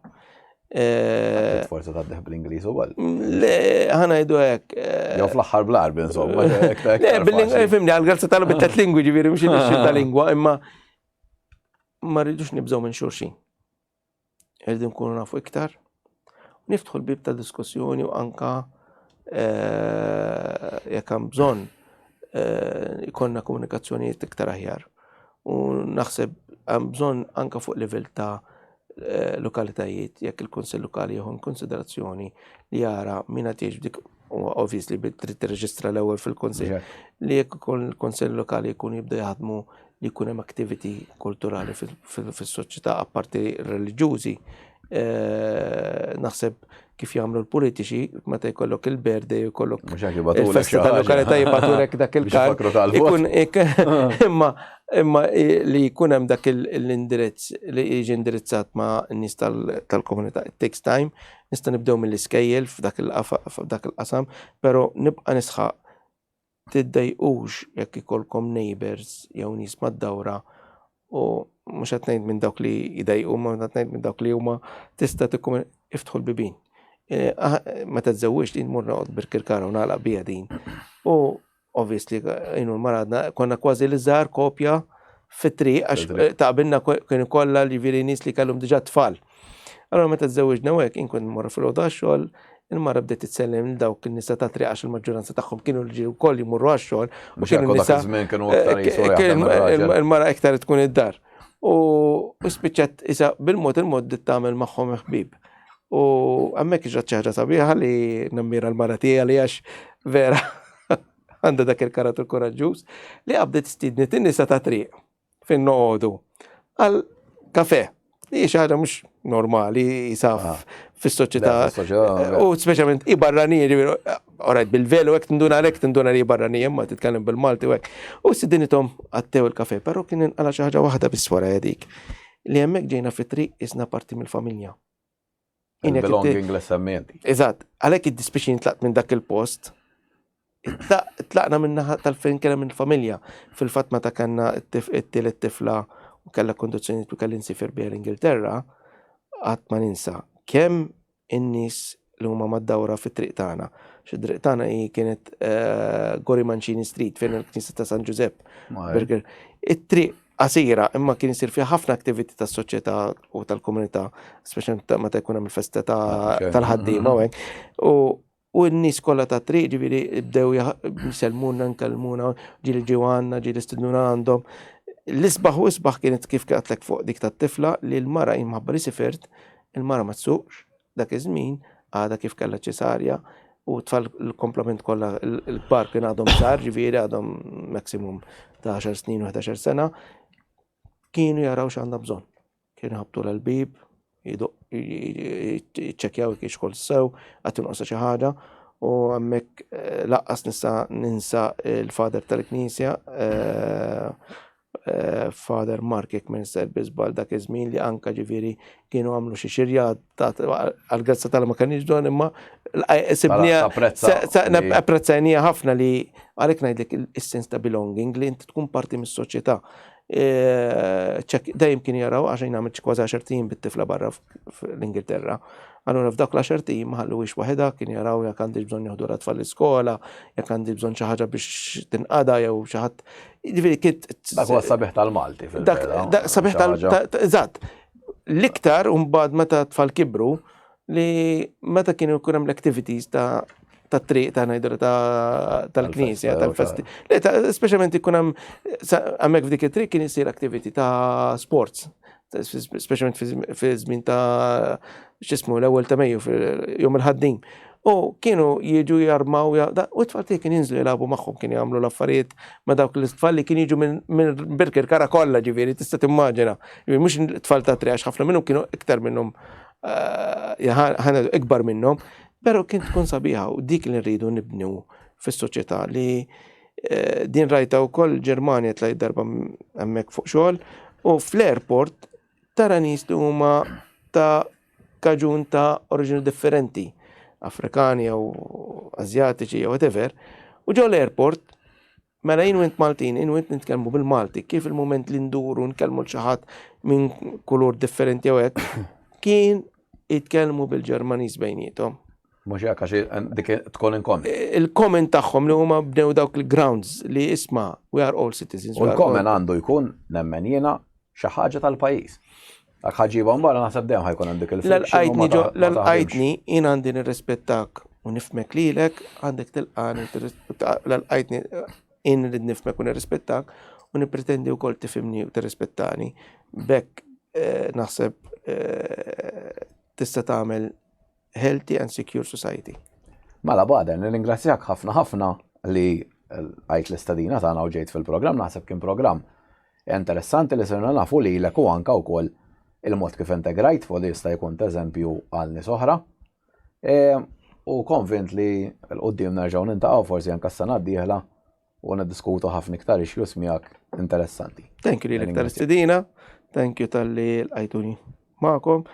Eh, Forsi tgħaddih bl-Ingliż ukoll. Le, ħa ngħidu hekk. Eh, Jew fl-aħħar bl-Arbi insomma. Le, bil-lingwa fimni, għal-grazza tal bit-tlet lingwi ġifieri mhux ta' lingwa, imma ma rridux nibżgħu minn xulxin. Irridu nkunu nafu iktar. Niftħu l-bib ta' diskussjoni u anka eh, jekk hemm bżonn eh, ikollna komunikazzjonijiet iktar aħjar. U naħseb hemm bżonn anka fuq livell ta' eh, lokalitajiet jekk il-Kunsill Lokali jieħu konsiderazzjoni li jara min qed jgħix dik u obviously trid tirreġistra l-ewwel fil-Kunsill li jekk ikun il-Kunsill Lokali jkun jibda jaħdmu li jkun hemm activity kulturali fis-soċjetà apparti reliġjużi. Eh, naħseb kif jagħmlu l-politiċi meta jkollok il-birthday jkollok il-festa tal-lokalità jibatulek dak il-kard. Ikun imma imma li jkun hemm dak l-indirizz li jiġi indirizzat ma' nies tal-komunità. It takes time, nista' nibdew mill-iskejjel f'dak il-qasam, però nibqa' nisħaq Tiddejqux jekk ikollkom neighbours jew nies mad-dawra u mhux qed ngħid minn dawk li jdejqu, ma qed ngħid minn dawk li huma tista' tikkum iftħu l-bibien. Eh, meta tżewwiġt jien mur noqgħod Birkirkara u nagħlaq bija din. U obviously jien u l-mara konna kważi li żgħar kopja. fit-triq għax ta' qabilna kienu kollha li veri nies li kellhom diġà tfal. Allora meta żewġna u hekk inkun morra fil-għodu għax-xogħol, il-mara bdiet titsellem lil dawk in-nisa ta' triq għax il-maġġoranza tagħhom kienu li wkoll jmorru għax-xogħol. U kienu nisa. Eh, il-mara iktar tkun id-dar. U spiċċat isa bil-mod il-mod bdiet tagħmel magħhom ħbieb. U hemmhekk ġrat xi ħaġa sabiħa li nammira l-mara tiegħi li għax vera għandha dak il-karattru koraġġuż li qabdet stidnet in-nisa ta' triq fejn noqogħdu għal kafe. Li xi ħaġa mhux normali jisaf ah. fis-soċjetà. U speċjalment i barranija, ġifieri, orajt bil-velu hekk tinduna għalhekk tinduna li barranija imma titkellem bil-Malti u hekk. U sidinithom għattew il-kafe, però kien inqala xi ħaġa waħda biss wara dik li hemmhekk ġejna fit-triq isna parti mill-familja. Il-belonging li semmejti. Eżatt, għalhekk id-dispiċin tlaqt minn dak il-post. Tlaqna minn naħa tal-fejn kena minn familja. Fil-fatt meta kellna it-tielet tifla u kellha kondizzjoni u kelli nsifir biha l-Ingilterra, qatt ma ninsa kemm in-nies li huma mad-dawra fit-triq tagħna. Xi triq tagħna hi kienet eh, Gori Mancini Street fejn il-Knisja ta' San Ġużepp. Berger. It-triq qasira imma kien isir fiha ħafna aktiviti tas-soċjetà u tal-komunità, speċjalment meta jkun hemm il-festa tal-ħaddiema u hekk. U n-nies kollha ta' triq ġifieri bdew jsellmuna, nkellmuna, ġieli ġew għandna, ġieli stidnuna għandhom. L-isbaħ u isbaħ kienet kif għatlek fuq dik tat-tifla li l-mara imħabba li sifirt, il-mara ma tsuqx, dak iż-żmien għadha kif kellha ċesarja u tfal l-komplement kollha l-kbar kien għadhom żgħar, ġifieri għadhom maximum ta' 10 snin u 11 sena, kienu jaraw x'għandha bżonn. Kienu ħabtu l-bib, jiċċekkjaw jekk xogħol sew, qatt inqosha xi ħaġa, u hemmhekk eh, laqqas nista' ninsa l-fader tal-knisja eh, Eh, Father Mark jekk minn ser biżbal dak iż-żmien li anka ġifieri kienu għamlu xi xirja għal-grazza tal ma kenniex don imma sibnija apprezzajnija ħafna li għalhekk ngħidlek is-sens ta' belonging li inti tkun parti mis-soċjetà. Eh, dejjem kien jaraw għax jien għamilt kważi għaxar tim bit-tifla barra l-Ingilterra. Allura f'dawk l-għaxar tim ma ħalluhiex waħedha, kien jaraw jekk għandix bżonn joħdu tfal l-iskola, jekk għandi bżonn xi ħaġa biex tinqada jew xi ħadd. Jiġifieri kien. Dak huwa sabiħ tal-Malti Dak sabiħ tal Eżatt. L-iktar mbagħad meta tfal kibru li meta kienu jkun hemm l-activities ta' ta' triq ta' ngħidu tal-knisja, tal-festi. Speċjalment ikun hemm hemmhekk f'dik it-triq kien isir activity ta' sports speċjalment fi żmien ta' x'ismu l-ewwel ta' Mejju jum il-ħaddim. U kienu jiġu jarmaw u t-tfal tiegħi kien jinżlu jilagħbu magħhom kien jagħmlu l-affarijiet ma' dawk l-tfal li kien jiġu minn Birkirkara kollha ġifieri tista' timmaġina. Mhux tfal ta' tri għax ħafna minnhom kienu iktar minnhom eh, ikbar minnhom, però kien tkun sabiħa u dik li rridu nibnu fis-soċjetà li eh, din rajta wkoll Ġermanja tlajt darba hemmhekk fuq xogħol u fl-airport tara nies li huma ta' kaġun ta' oriġini differenti, Afrikani jew Azjatiċi jew whatever, u ġo l-airport mela jien u int Maltin, jien u int nitkellmu bil-Malti, kif il-mument li nduru nkellmu l xi ħadd minn kulur differenti jew hekk, kien jitkellmu bil-Ġermaniż bejniethom. Mhux hekk għax dik tkun in common. Il-common tagħhom li huma bnew dawk il-grounds li isma' we are all citizens. U l-common għandu jkun nemmen jiena xi ħaġa tal-pajjiż. Dak ħaġiba mbara naħseb dejjem ħajkun għandek il-friction. L-għajtni jien għandi nirrispettak u nifmek lilek, għandek tilqani l-għajtni jien rrid nifmek u nirrispettak u nippretendi wkoll tifhimni u tirrispettani. Bekk eh, naħseb eh, tista' tagħmel healthy and secure society. Mela Baden, nirringrazzjak ħafna ħafna li għajt l-istadina tagħna u ġejt fil-programm, naħseb kien programm interessanti li sirna nafu lilek u anka wkoll il-mod kif integrajt fuq li jista' jkun eżempju għal nies oħra. E, u konvint li l-qoddim nerġgħu nintaqgħu forsi anka s-sena d-dieħla u niddiskutu ħafna iktar issues miegħek interessanti. Thank you lilek tal-istedina, thank you tal-li l-għajtuni magħkom,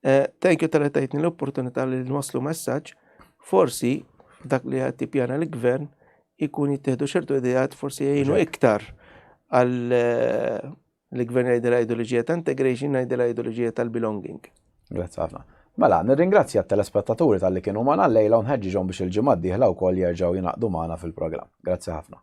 eh, thank you tal-li tajtni l-opportunità li nwaslu messaġġ, forsi dak li għad tippjana l-gvern ikun jittieħdu ċertu idejat forsi jgħinu iktar għal eh, L-gvern jgħidilha ideoloġija ta' integration, ngħidilha ideoloġija tal-belonging. Grazzi ħafna. Mela, nirringrazzja t-telespettaturi tal-li kienu magħna llejla u nħeġġiġhom biex il-ġimgħa d-dieħla wkoll jerġgħu jingħaqdu magħna fil-programm. Grazzi ħafna.